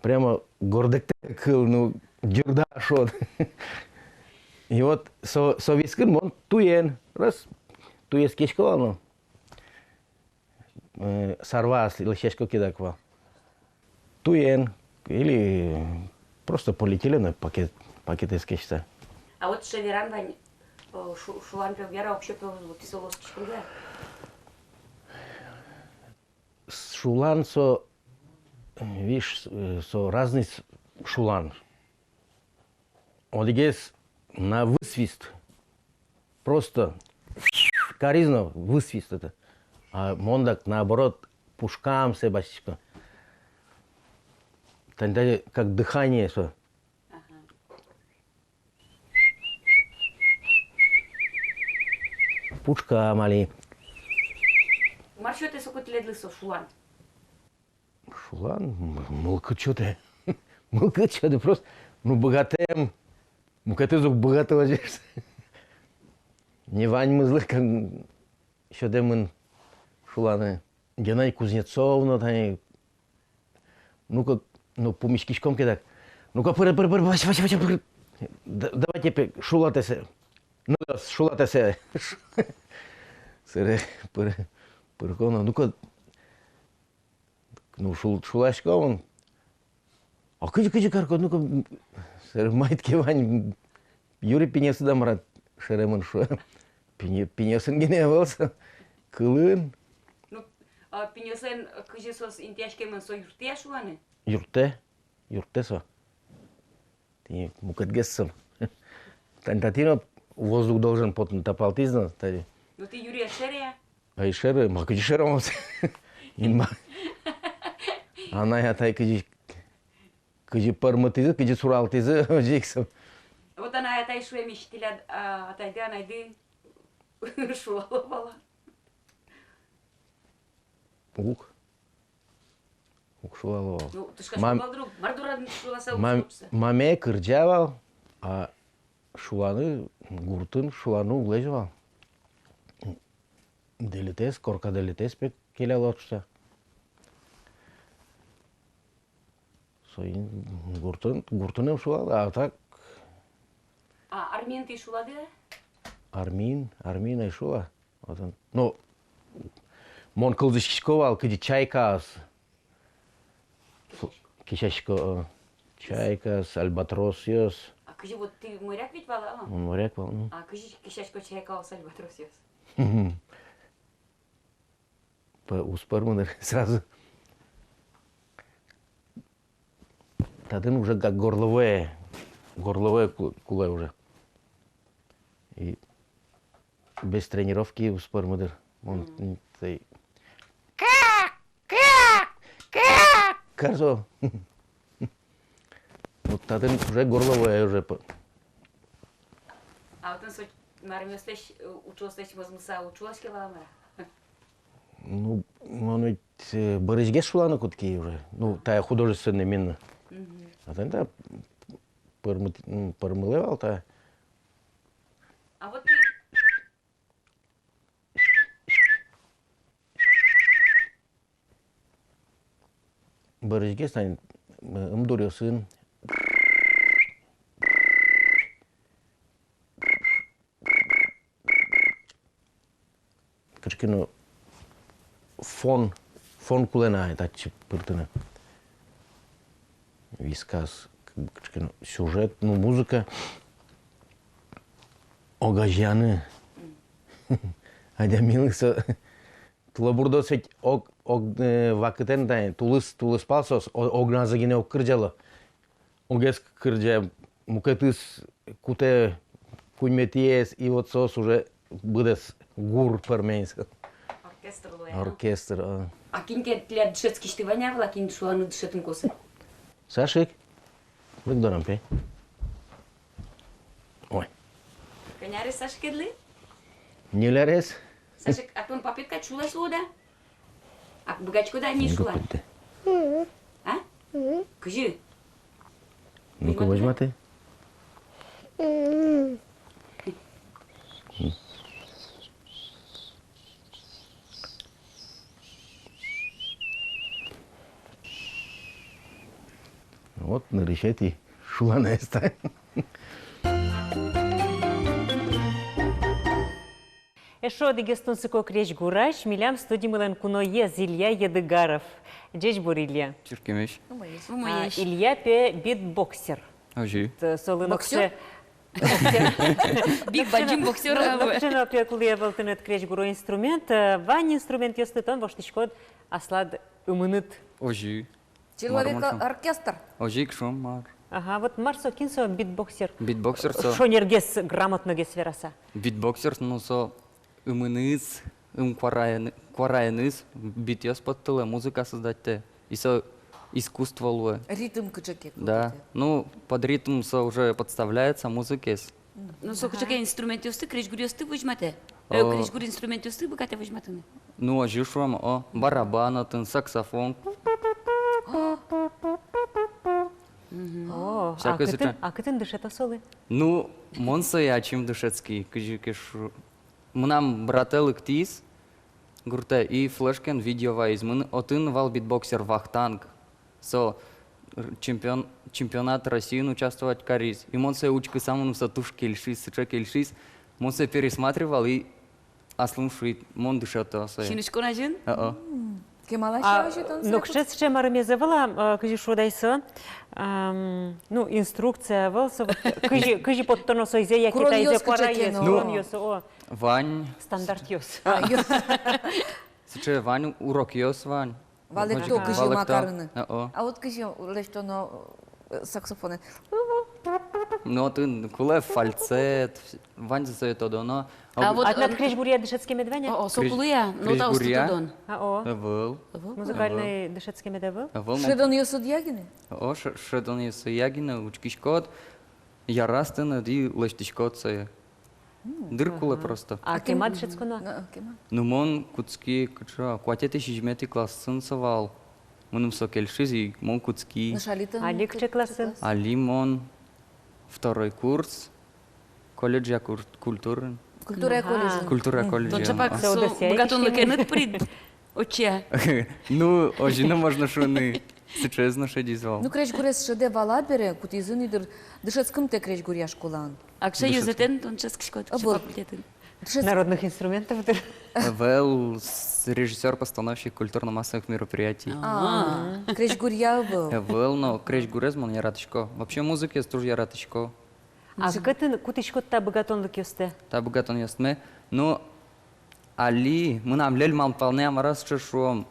прямо гордэктэ кыл, ну, ӟырда шуод. И вот со, со вискын мон туен, раз, туез кесько вал, ну. Э, сарваос лэсьтӥсько ке, дак вал. Туен или просто полиэтиленовый пакет, пакетэз кесьтыса. А вот сыӵе веран вань, э, шу-, шулан пе уг яра, уксё пе уз лу, тӥ солы оскиськоды-а? Шулан со, э, виш, э, со разный с-, шулан. Одӥгез на высвист. Просто кариз но высвист это. А мон дак наоборот, пушкам сое басьтӥсько. Тани та как дыхание со. Ага. Пушкам али. Мар сётэ соку тӥледлы со шулан? Шулан м-, мылкыд сётэ. Мылкыд сётэ просто. Ну, быгатэм. Мукетыз уг быгаты озьы. Не ваньмызлы кан-, сётэмын шуланы. Геннадий Кузнецов но тани. Ну-ка, ну, пумиськиськом ке, дак. Ну-ка, пыр, пыр, пыр, Вася, Вася, Вася, пыр. Д-, давайте пе, шулатэсэ. Ну да, шулатэсэ. Сыре пыр, пырко но. Ну-ка, ну, шул-, шуласько мон. А кызьы, кызьы каркод, ну-ка, м, сыре маид ке вань, юри пиньёсыд-а, мар-а шеремын, шуэ. Пиньё-, пиньёсын гинэ ӧвӧл со, кылын. Ну, а пиньёслэн кызьы соос интыяськемын, со юрттэ-а шуланы? Юрттэ, юрттэ со. Тӥни мукетгес со. Тани татӥ но воздух должен потыны, та палтӥз но, тани. Ну, тӥ юри ӧз шере-а? Ӧй шеры, ма кызьы шером со. Инма. Анай-атай кызьы, кызьы пӧрмытӥзы, кызьы суралтӥзы, озьы ик со. Вот анай-атай шуэмысь, тӥляд, а, атайды, анайды шулало вал-а? Уг. Уг шулало вал. Ну, тышкаськод вал дыр ук, мар дорад шуласа уг шулало. Маме кырӟа вал, а шуланы, гуртын шуланы уг лэзё вал. Дэлетэз, корка дэлетэз пе келяло шуса. Соин гуртын, гуртын ӧм шулало, а так. А армиын тӥ шулады-а? Армиын, армиын ӧй шула. Отын. Ну, мон кылзӥськисько вал, кызьы чайкаос. Кесясько, о, чайкаос, альбатросъёс. А кызьы вот тӥ моряк ведь вал-а, о? Моряк вал, ну. А кызьы кесясько чайкаос, альбатросъёс? П-, уз пӧрмы дыр сразу. Татын уже как горловое, горловое ку-, кулэ уже. И без тренировки уз пӧрмы дыр. Мон, м, тӥ-, карсо. Вот татын уже горловое уже п-. А отын со марымъёслэсь, э, учёслэсь мозмыса учуяське вал-а, мар-а? Ну, мон ведь, э, бӧрысьгес шуланы кутски уже. Ну, тая художественный именно. Мгм. А тани та пӧрмыт-, м, пӧрмылэ вал та. А вот тӥ бӧрысьгес тани, м, ымдуръёсын. Кыӵе ке но фон, фон кулэ на татчы пыртыны. Вискас, кыӵе ке но сюжет, ну, музыка. Огазеяны. Адямилы со. Тылобурдоос ведь ог, ог, э, вакытэн тани, тулыс, тулыспал соос, о-, огназы гинэ уг кырӟало. Огез кырӟа, мукетыз кутэ куиньметӥез, и вот соос уже быдэс гур пӧрмемыз. Оркестр луэ, а? Оркестр, а. А кин ке тӥляд дышетскисьты вань-а вал, а кин шуэ, ну, дышетыны косэ? Сашик, лык дорам, пе. Ой. Кӧня арес Сашикедлы? Ньыль арес. Сашик, а тон папет кадь шулась луод-а? А быгатӥськод-а ни шуланы? А? Кызьы? Ну-ка, возьматы. Вот нырысетӥ шуланаез та. Эшшо одӥгез тунсыко крезьгурась, милям студимылэн куноез Илья Едыгаров. Ӟечбур, Илья. Чырткемесь. Умоесь. А, умоесь. Илья, пе, битбоксер. Озьы. Т-, солы ноксё-, боксёр? Боксёр. Биг бадӟым боксёр, а, ноксё но, пе, кулэ ӧвӧл тыныд крезьгуро инструмент, э, вань инструментъёсты тон воштӥськод аслад ымыныд. Озьы. Человек-оркестр. Озьы ик шуом, мар. Ага, вот мар со, кин со битбоксер? Битбоксер со. Шонергес, грамотногес вераса. Битбоксер, ну, со ымыныз, ым куараен-, куараеныз битъёс поттылэ, музыка создатьтэ. И со искусство луэ. Ритм кыӵе ке. Да. Ну, под ритм со уже подставляется музыкаез. Ну, со кыӵе ке инструментъёсты, крезьгуръёсты возьматэ. О. Э, крезьгур инструментъёсты быгатэ возьматыны. Ну, озьы шуом, о, барабан отын, саксофон. Мгм. О, всякой а кытын, сыӵе. А кытын дышето солы? Ну, мон сое ачим дышетски, кызьы ке шу-, мынам братэ лыктӥз гуртэ и флешкаен видео вайиз. Мын-, отын вал битбоксер Вахтанг. Со, р-, чемпион-, чемпионат Россиын участвовать кариз. И мон сое учкыса, мыным со туж кельшиз, сыӵе кельшиз. Мон сое пересматривал и аслым шуи: мон дышето сое. Синучкон азьын? О-о. М, кемалась озьы тон сое. А нокыӵе сыӵе марымез ӧвӧл-а, э, кызьы шуод ай со, ам, ну, инструкция ӧвӧл со, вот, кызьы, кызьы поттоно соизэ, яке таизэ куараез, куронъёс, о. Вань. Стандартъёс. А, ё. Сыӵе вань, урокъёс вань. Валэкто, кызьы ма карыны. О-о. А вот кызьы лэсьтоно, э, саксофонэн? Ну, отын кулэ фальцет, ваньзэ сое тодоно. А вот, а тынад, э, крезьгуръя дышетскемед вань-а? О-о, со кулэ-а? Нотаосты тодон. А, о. Ӧвӧл. Ӧвӧл. Музыкальной дышетскемед ӧвӧл? Ӧвӧл. Шӧдонъёсыдъя гинэ? О, шӧ-, шӧдонъёсыдъя гинэ, учкиськод, яраз тыныд и лэсьтӥськод сое. Дыр кулэ просто. А кема дышетсконо? Ну, кема. Ну, мон кутски, кыӵе, куатетӥ-сизьыметӥ классын со вал. Мыным со кельшиз, и мон кутски. Нош али тон? Али кыӵе классын? Али мон второй курс, колледжъя кур-, культурын. Культура колледжын. Культура колледжын. Тон чапак со быгатонлыкеныд пырид. Отчы. Ну, озьы но можно шуыны. Сыӵеез но шедиз вал. Ну, крезьгурез шӧдэ вал бере, кутӥзы ни дыр дышетскымтэ крезьгуръя школаын. А кыӵе ёзэтэн тон дышетскиськод, кыӵе факультетын? Народных инструментов, дыр. Ӧвӧл, с-, режиссёр-постановщик культурно-массовых мероприятий. А, крезьгуръя ӧвӧл. Ӧвӧл, но крезьгурез мон яратӥсько. Вообще музыкаез туж яратӥсько. А кытын кутӥськод та быгатонлыкъёстэ? Та быгатонъёсме. Ну, али мынам лель малпанэ, а мар-а сыӵе, шуом,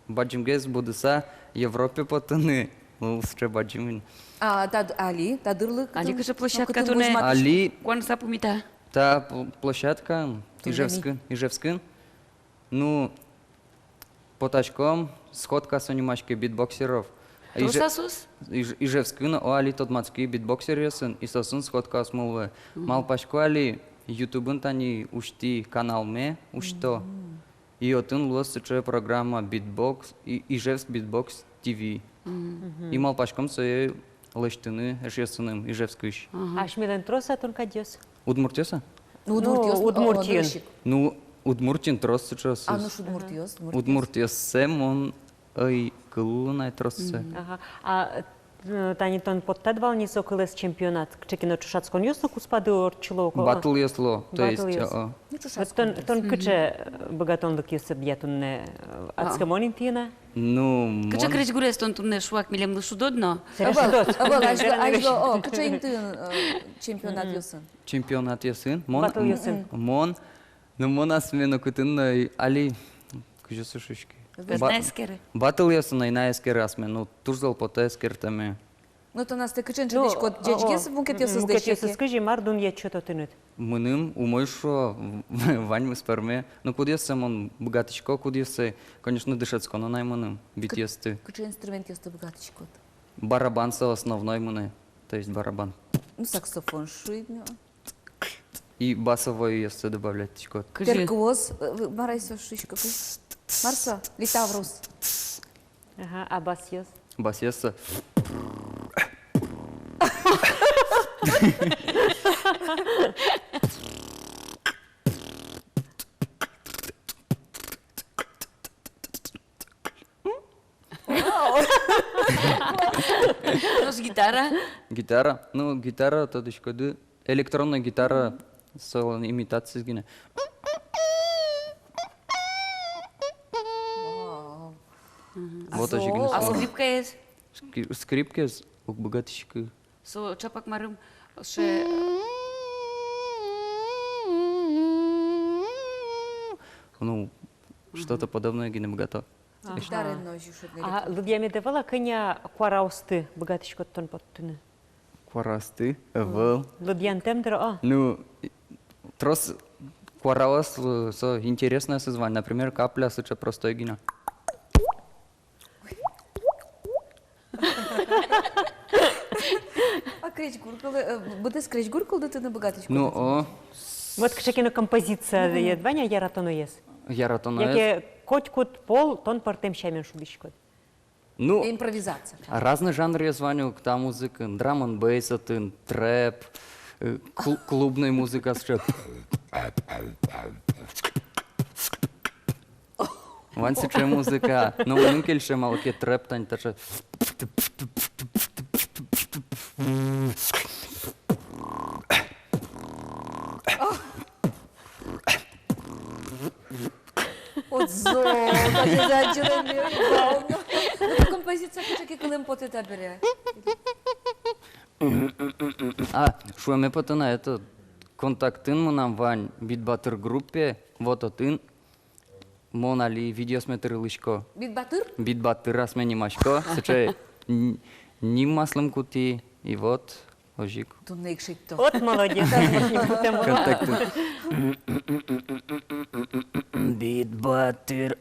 бадӟымгес будыса Европе потыны. Ну, сыӵе бадӟым ини. А та д-, али, та дырлы али кытын, кыӵе площадка, кытын туннэ возьматӥськод? Али куанса пумита. Та пл-, площадка Ижевскын, Ижевскын. Ну, потаськом, сходка со нимаське, битбоксеров. Трос-а соос? Иж-, Ижевскын, о, али тодматски битбоксеръёсын, и соосын сходкаосмы луэ. Мгм. Малпасько али ютубын тани усьтӥ каналме, усьто. Мгм. И отын луоз сыӵе программа битбокс, и-, Ижевск битбокс ТВ. Мгм. И малпаськом сое лэсьтыны эшъёсыным Ижевскысь. Ага. Асьмелэн трос-а тон кадьёс? Удмуртъёс-а? Ну, удмуртъёс, ну, удмуртъёс. Ну, Удмуртиын трос сыӵеосыз. А, ну, удмуртъёс, удмуртъёс. Удмуртъёссэ мон ӧй кыллы на тросэз. Мгм. Ага. А, э, тани тон поттӥд вал ни со кылэз чемпионат, кыӵе ке но ӵошатсконъёс но куспады ортчыло ко-, батлъёс луо, то есть, батлъёс. О, о. Ну, вот тон, ӵошатсконъёс. Тон кыӵе быгатонлыкъёсыд ӟеч туннэ, э, адскемон интыын-а? Ну, кыӵе мон крезьгурез тон туннэ шуак милемлы шудод но? Ӧвӧл, ӧвӧл, азьло, азьло, о, кыӵе интыын, э, чемпионатъёсын? Чемпионатъёсын. Мон, батлъёсын. Мон, ну, мон асме нокытын но ӧй, али, кызьы со шуиське. Ӧй на эскеры. Батлъёсын ӧй на эскеры асме, ну, туж зол потэ эскертэме. Ну, тон астэ кыӵеен шӧдӥськод, ӟечгес мукетъёсыз дасяське? Мукетъёсыз кызьы, мар дунъет сёто тыныд? Мыным умой шуо, ваньмыз пӧрме. Ну, кудъёссэ мон быгатӥсько, кудъёссэ, конечно, дышетсконо на ай мыным, битъёсты. Кыӵе инструментъёсты быгатӥськод? Барабан со основной мынэ, то есть барабан. Ну, саксофон шуид но. И басовойёссэ добавлять тӥськод. Кызьы? Перкуоз, э, мар ай со шуисько, кызьы? Мар со? Литаврус. Ага, а басъёс? Басъёс со. Нош гитара? Гитара? Ну, гитара, тодӥськоды, электронная гитара, солэн имитациез гинэ. Вау. Мгм. Вот озьы гинэ. А со скрипкаез? Скри-, скрипкаез уг быгатӥськы. Со чапак марым, ше- Ну, что-то подобное гинэ быгато. Ага. Гитараен но озьы шудыны. А лыдъямед ӧвӧл-а, кӧня куараосты быгатӥськод тон поттыны? Куараосты? Ӧвӧл. Лыдъянтэм, дыр, о? Ну, и-, трос куараос, э, со интересноез вань, например, капля сыӵе простой гинэ. А крезьгур кыл-, э, быдэс крезьгур кылдытыны быгатӥськод? Ну, о. Вот кыӵе ке но композиция, мгм, вань-а яратоноез? Яратоноез. Яке котькуд пол тон пӧртэм сямен шудӥськод? Ну, импровизация. Разный жанръёс вань ук та музыкаын, драм-н-бейс отын, трэп, э, клу-, клубной музыка сыӵе. Вань сыӵе музыка, но мыным кельше малы ке трэп тань таӵе. Отзо, даже задзирали, вау. Ну, композиция кыӵе ке кылэм потэ табере. А, шуэме потэ на, это, Контактын мынам вань Бит Батыр группе, вот отын мон али видеосме тырылӥсько. Бит Батыр? Бит Батыр асме нимасько, сыӵе н-, ним аслым кутӥ, и вот, озьы ик. Туннэ ик шедьто. Вот молодец. Контактын. Бит Батыр.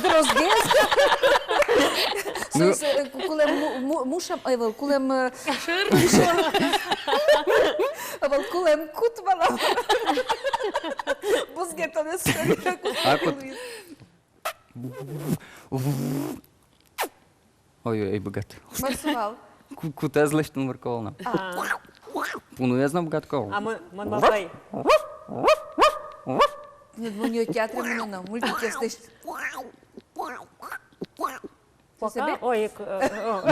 Тросгес. Ну. Со, со, э, ку-, кулэм му-, му-, мушам, ай, вал, кулэм, э, шыр. Ай, вал, кулэм кут вал. Бузгес тонэ шыр. А, кут. Ой-ой, ӧй быгаты. Мар со вал? Ку-, кутэз лэсьтыны выркалоно. А. Пуныез но быгатко. А мон, мон малпай. Туннэ мон театре мыноно, мультикъёстэс. Пока. Ой, к-, э, э, о.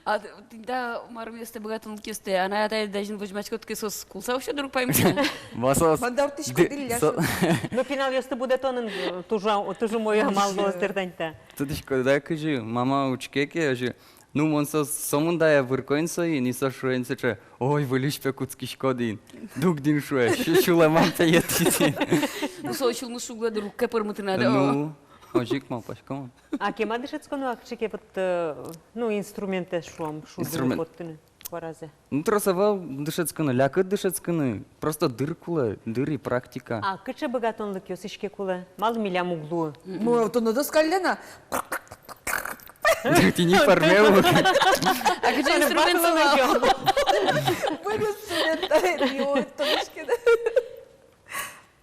А т-, тӥни та марым ёстэ, быгатонлык ёстэ, анай-атайдэ азьын возьмаськод ке, соос кулса усё, дыр, паймытыны. Ма соос. Мон дортӥсько ды-, дылля со-, шуо. Ну, пиналъёсты будэтонын, э, туж, туж умой амал луоз, дыр, тани та. Тодӥськод-а, кызьы, мама учке ке, озьы, ну, мон со, сомында я выркоин соин, и со шуэн сыӵе: «Ой, выльысь, пе, кутскиськод ини». Дугдӥн, шуэ, сю-, сюлэмам, пе, йӧтӥз ини. Ну, со сюлмыз шуг-а, дыр, уг ке пӧрмыты на, да? Ну, озьы ик малпасько мон. А кема дышетсконо, а кыӵе ке вот, э, ну, инструментэз, шуом, шудыны, инструмент, поттыны куаразэ? Ну, трос ӧвӧл дышетскыны, лякыт дышетскыны. Просто дыр кулэ, дыр и практика. А кыӵе быгатонлыкъёс иське кулэ? Малы милям уг луы? М-м. Ну, тон одӥг каллен-а? Тӥни пӧрме ук. А кыӵе инструмент со вал? Быгатонлык, да, и вот, тодӥськод-а?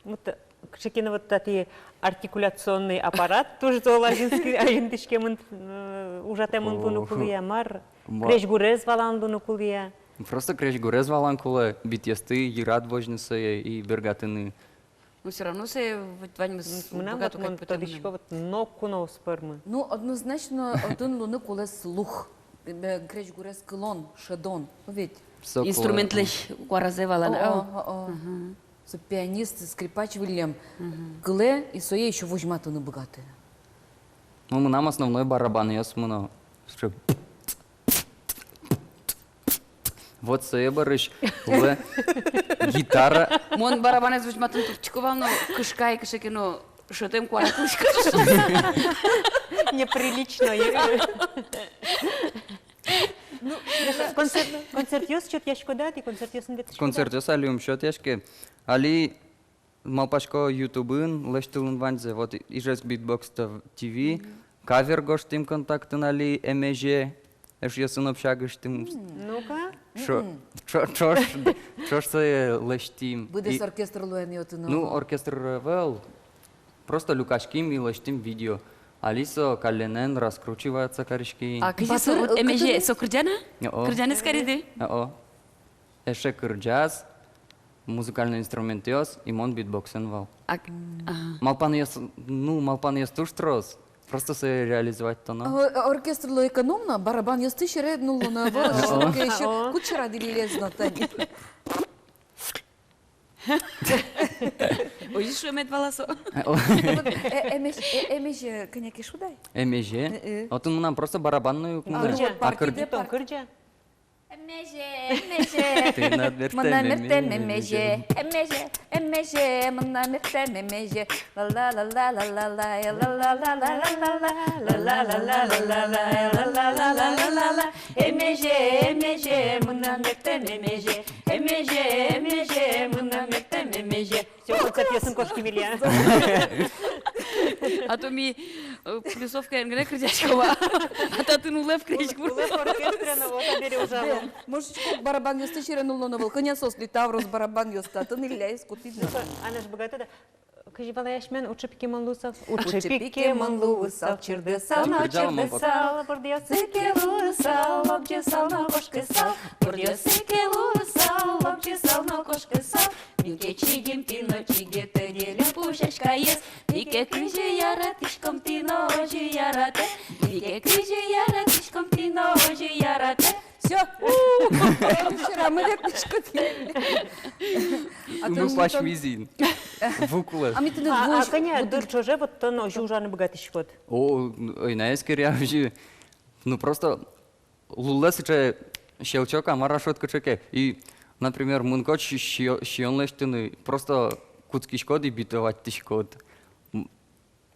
Вот, э, кыӵе ке но вот татӥ артикуляционный аппарат туж зол азинске-, азинтӥськемын, э, ужатэмын луыны кулэ-а, мар? Ма- Крезьгурез валан луыны кулэ-а? Просто крезьгурез валан кулэ, битъёсты йырад возьыны сое и бергатыны. Но всё равно сое вот ваньмыз быгато кадь потэ. Мынам вот, мон тодӥсько, вот ноку но уз пӧрмы. Ну, однозначно, отын луыны кулэ слух. Э, крезьгурез кылон, шӧдон. Ведь со кулэ. Инструментлэсь куаразэ валан. О, о, о, о. Мгм. Со пианист, скрипач выллем. Мгм. Кылэ, и сое ещё возьматыны быгатэ. Ну, мынам основной барабанъёс мыно. Сыӵе. Вот сое бӧрысь луэ гитара. Мон барабанэз возьматыны турттӥсько вал, но кышкай, кыӵе ке но шӧтэм куара кылӥськоз. Неприлично. Ну, концерт, концертъёс сётъяськод-а тӥ, концертъёсын ветлӥськод-а? Концертъёс али ум сётъяське. Али малпасько ютубын лэсьтылыны ваньзэ, вот, Ижевск битбокс ТВ, кавер гожтӥм контактын али «Эмезе», эшъёсын общагысьтым. Ну-ка. Ӵо-, ӵо-, ӵош, ӵош сое лэсьтӥм. Быдэс оркестр луэ ни отын. Ну, оркестр ӧвӧл, просто люкаським и лэсьтӥм видео. Али со калленэн раскручиваться кариське. А кызьы со, вот, «Эмезе», со кырӟан-а? О. Кырӟанэз кариды? О. Эше кырӟаз, музыкальной инструментъёс, и мон битбоксэн вал. А, ага. Малпанъёс, ну, малпанъёс туж трос. Просто сое реализовать тоно. О, оркестрлы экономно, барабанъёсты сьӧре нуллоно, вот, о, ещё кучера диллез но тани. Озьы шуэмед вал-а со? О. Вот, э, «Эмезе», э, «Эмезе» кӧня ке шуод-а? «Эмезе»? Э, э. Отын мынам просто барабанной ук. А, ну, вот, а кыр-, кырӟа. Эмезе, эмезе. Тынад мертэм, мынам мертэм эмезе. Эмезе, эмезе, мынам мертэм эмезе. Ла-ла-ла-ла. Эмезе, эмезе, мынам мертэм эмезе. Эмезе, эмезе, мынам мертэм эмезе. Всё, концертъёсын кошким, Илья. А то ми, э, плюсовкаен гинэ кырӟаськом вал. А татын улэп крезьгур. Улэп оркестре но, вот, а бере ужало. Может, барабанъёсты сьӧре нуллоно вал. Кӧня соос литаврос барабанъёс татын, Ильяез кутӥд но. Анаш быгатод-а? Кызьы валасько мон: «Уӵы пике мон луысал, уӵы пике мон луысал, чырдысал но чырдысал, бурдъёсы ке луысал, лобӟысал но кошкысал, бурдъёсы ке луысал, лобӟысал но кошкысал». Мин ке чигем тӥ но чигетэ, делем пушаськаез. Ми ке кызьы яратӥськом, тӥ но озьы яратэ. Ми ке кызьы яратӥськом, тӥ но озьы яратэ. Всё. У-у-у. Вчера мы ветлӥськод. Ну, пашмиз ини. Ву кулэ. А ми тыныд ву... А кӧня дыр ӵоже вот тон озьы ужаны быгатӥськод? О, ой, на эскере озьы. Ну, просто лулэ сыӵе щелчок-а, мар-а шуод, кыӵе ке. И, например, мынӥськод сиё-, сиён лэсьтыны, просто кутскиськод и битоватьтӥськод. М,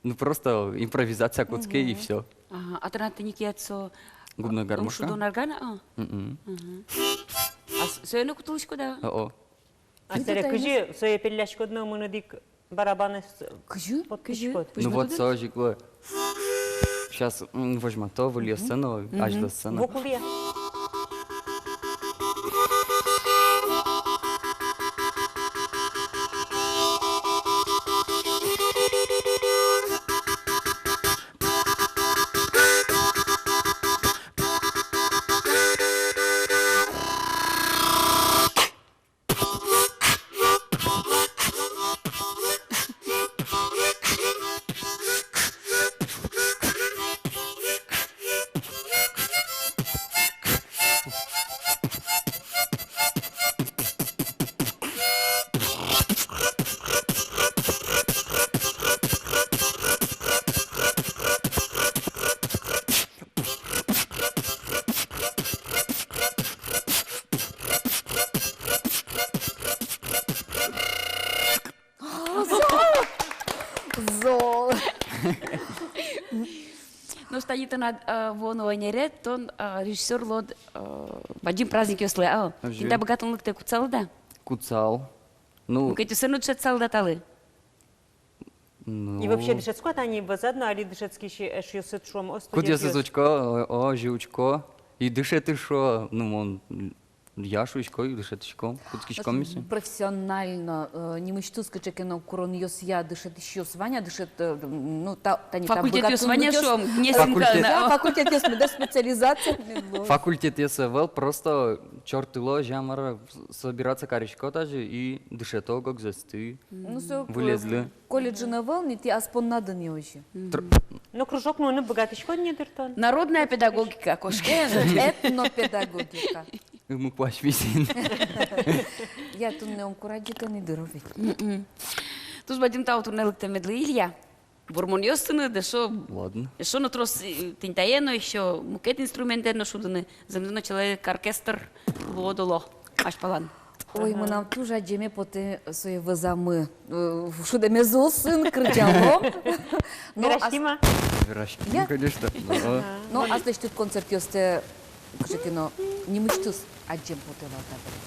ну, просто импровизация кутске, и всё. Ага, а тынад тӥни кияд со губной гармошка? Шудон арган-а? Мгм. Ага. А с-, сое но кутылӥськод-а? О-о. А сэре кызьы сое пелляськод но мыныд ик барабанэз поттӥськод? Кызьы? Ну вот, со озьы ик луэ. Сейчас, м, возьмато выльёссэ но, азьлосэ но. Ву кулэ. Тани тынад, э, вуоно ӧнеред, тон, э, режиссёр луод, э, бадӟым праздникъёслы, а? Озьы. Тӥни та быгатонлыктэк кутсалыд-а? Кутсал. Ну. Мукетъёссэ но дышетсалыд-а талы? Ну. И вообще дышетско-а тани вӧзад но али дышетскись эшъёсыд, шуом, о, студентъёс? Кудъёсыз учко, о, о, озьы учко. И дышеты, шуо, ну, мон, м, я шуисько, и дышетӥсько, кутскиськом ми сое. Профессионально, э, нимысьтыз кыӵе ке но куронъёсъя дышетӥсьёс вань-а, дышет-, э, ну, та, тани та факультетъёс вань-а, быгатонлыкъёс, шуом, не синкална, да, о. Факультетъёс, меда специализация, медло. Факультетъёс ӧвӧл, просто чортыло, озьы-а, мар-а, собираться карисько тазьы и дышето ог-огзэсты. Ну, со вылезлы. Колледжын ӧвӧл ни, тӥ ас поннады ни озьы. Тр- Ну, кружок нуыны быгатӥськод ни дыр тон. Народная педагогика кошке. Эн, этнопедагогика. Ымы куазь висин. Я, туннэ ум курадӟе тон, и дыр ведь. Мгм. Туж бадӟым тау туннэ лыктэмедлы, Илья. Вормонъёс тыныд эшшо. Ладно. Эшшо но трос, э, тӥни тае но, эшшо мукет инструментэн но шудыны. Зэмзэ но, человек-оркестр луод, оло, азьпалан. Ой, ага, мынам туж адӟеме потэ сое вӧзамы. Э, шудэмез улсын кырӟалом. Но ас- Вераським-а? Вераським, я, конечно. Но, ага, но аслэсьтыд концертъёстэ кыӵе ке но нимысьтыз адӟем потэ вал табере.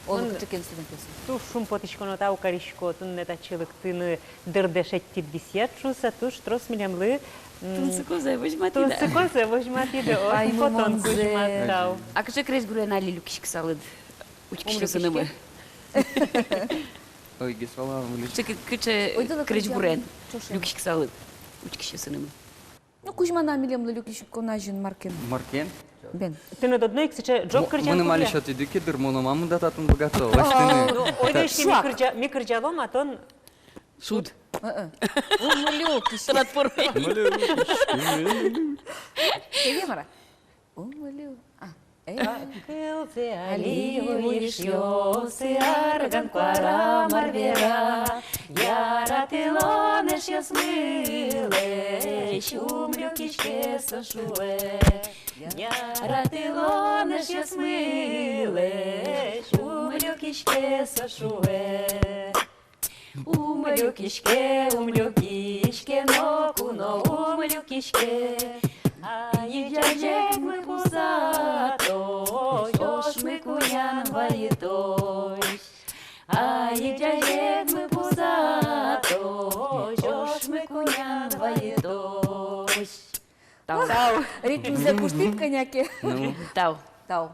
Оло, мон кыӵе ке инструментъёсын. Туж шумпотӥсько но тау карисько туннэ татчы лыктыны, дырдэ шедьтӥд висъяд шуыса, туж трос милемлы, м, тунсыкозэ возьматӥд. Тунсыкозэ возьматӥд, о, ай, шумпотон кузьмад, тау. А кыӵе крезьгурен али люкиськысалыд учкисьёсынымы? Ум люкиське. Ой, гес вала, ум люкиське. Кыӵе, кыӵе крезьгурен люкиськысалыд учкисьёсынымы? Ну, кузьманы-а милемлы люкиськон азьын, мар ке но. Мар ке но? Бен. Тыныд одно ик сыӵе ӝог кырӟан куръя. Мо-, мыным али сётӥды ке, дыр, мон омамы да татын быгато лэсьтыны. Ну, ойдо ишки, ми кырӟа-, ми кырӟалом, а тон шуд. Э-э. Ум люкиське. Платформа. Ум люкиське, ум люкиське. Кызьы, мар-а? Ум лю-, а, э. Кылзэ али, уй эшъёсы, арган куара мар вера, яратылон эшъёсмылэсь ум люкиське, со шуэ. Яратылон эшъёсмылэсь ум люкиське, со шуэ. Ум люкиське, ум люкиське, ноку но ум люкиське. Айык ӟазегмы пузатозь, ошмы кунян вайытозь. Айык ӟазегмы пузатозь, ошмы кунян вайытозь. Тау. Тау. Ритмзэ куштӥм кӧня ке. Ну. Тау. Тау.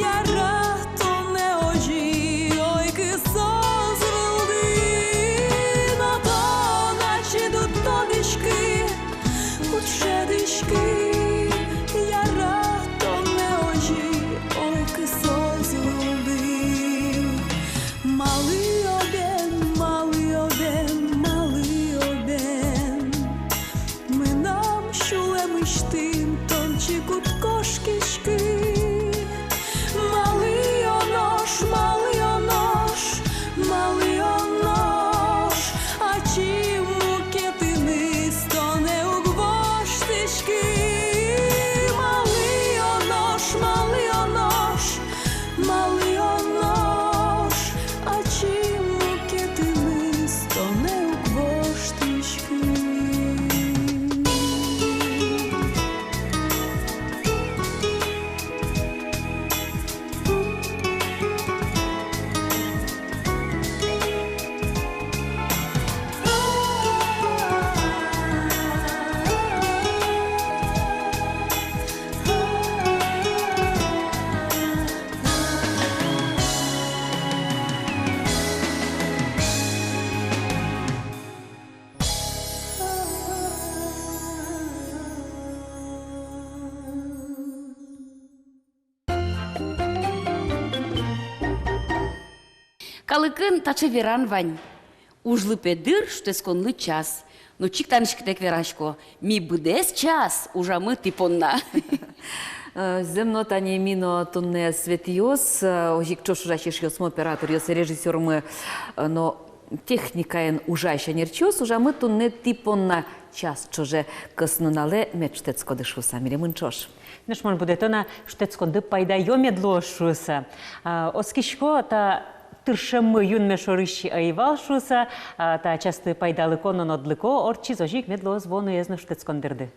Яратонэ озьы, ой, кысоз вылды, но тон ачид уд тодӥськы, уд шӧдӥськы. Яратонэ озьы, ой, кысоз вылды. Малы-о бен, малы-о бен, малы-о бен мынам сюлэмысьтым тон чик уд кошкиськы? Малы-о нош, малы-о нош, малы-о нош ачим мукетыныз тонэ уг воштӥськы? Малы-о нош, малы-о нош, малы-о нош ачим мукетыныз тонэ уг воштӥськы? Калыкын таӵе веран вань: ужлы пе дыр, шутэтсконлы час. Но чик тани ӵыжытэк верасько: ми быдэс час ужамы тӥ понна. Э, зэм но, тани ми но туннэ, Светӥос, э, озьы ик ӵош ужась эшъёсмы, операторъёс, режиссёрмы, э, но техникаен ужась ӧнерчиос ужамы туннэ тӥ понна час ӵоже, кӧснуналэ мед шутэтскоды шуыса, милемын ӵош. Нош мон будэто на, шутэтсконды пайдаё мед луоз шуыса. А, оскисько, та тыршеммы юнме шорысь ӧй вал шуыса, а, та часты пайдалыко но нодлыко ортчиз, озьы ик мед луоз вуоно но шутэтскон дырды.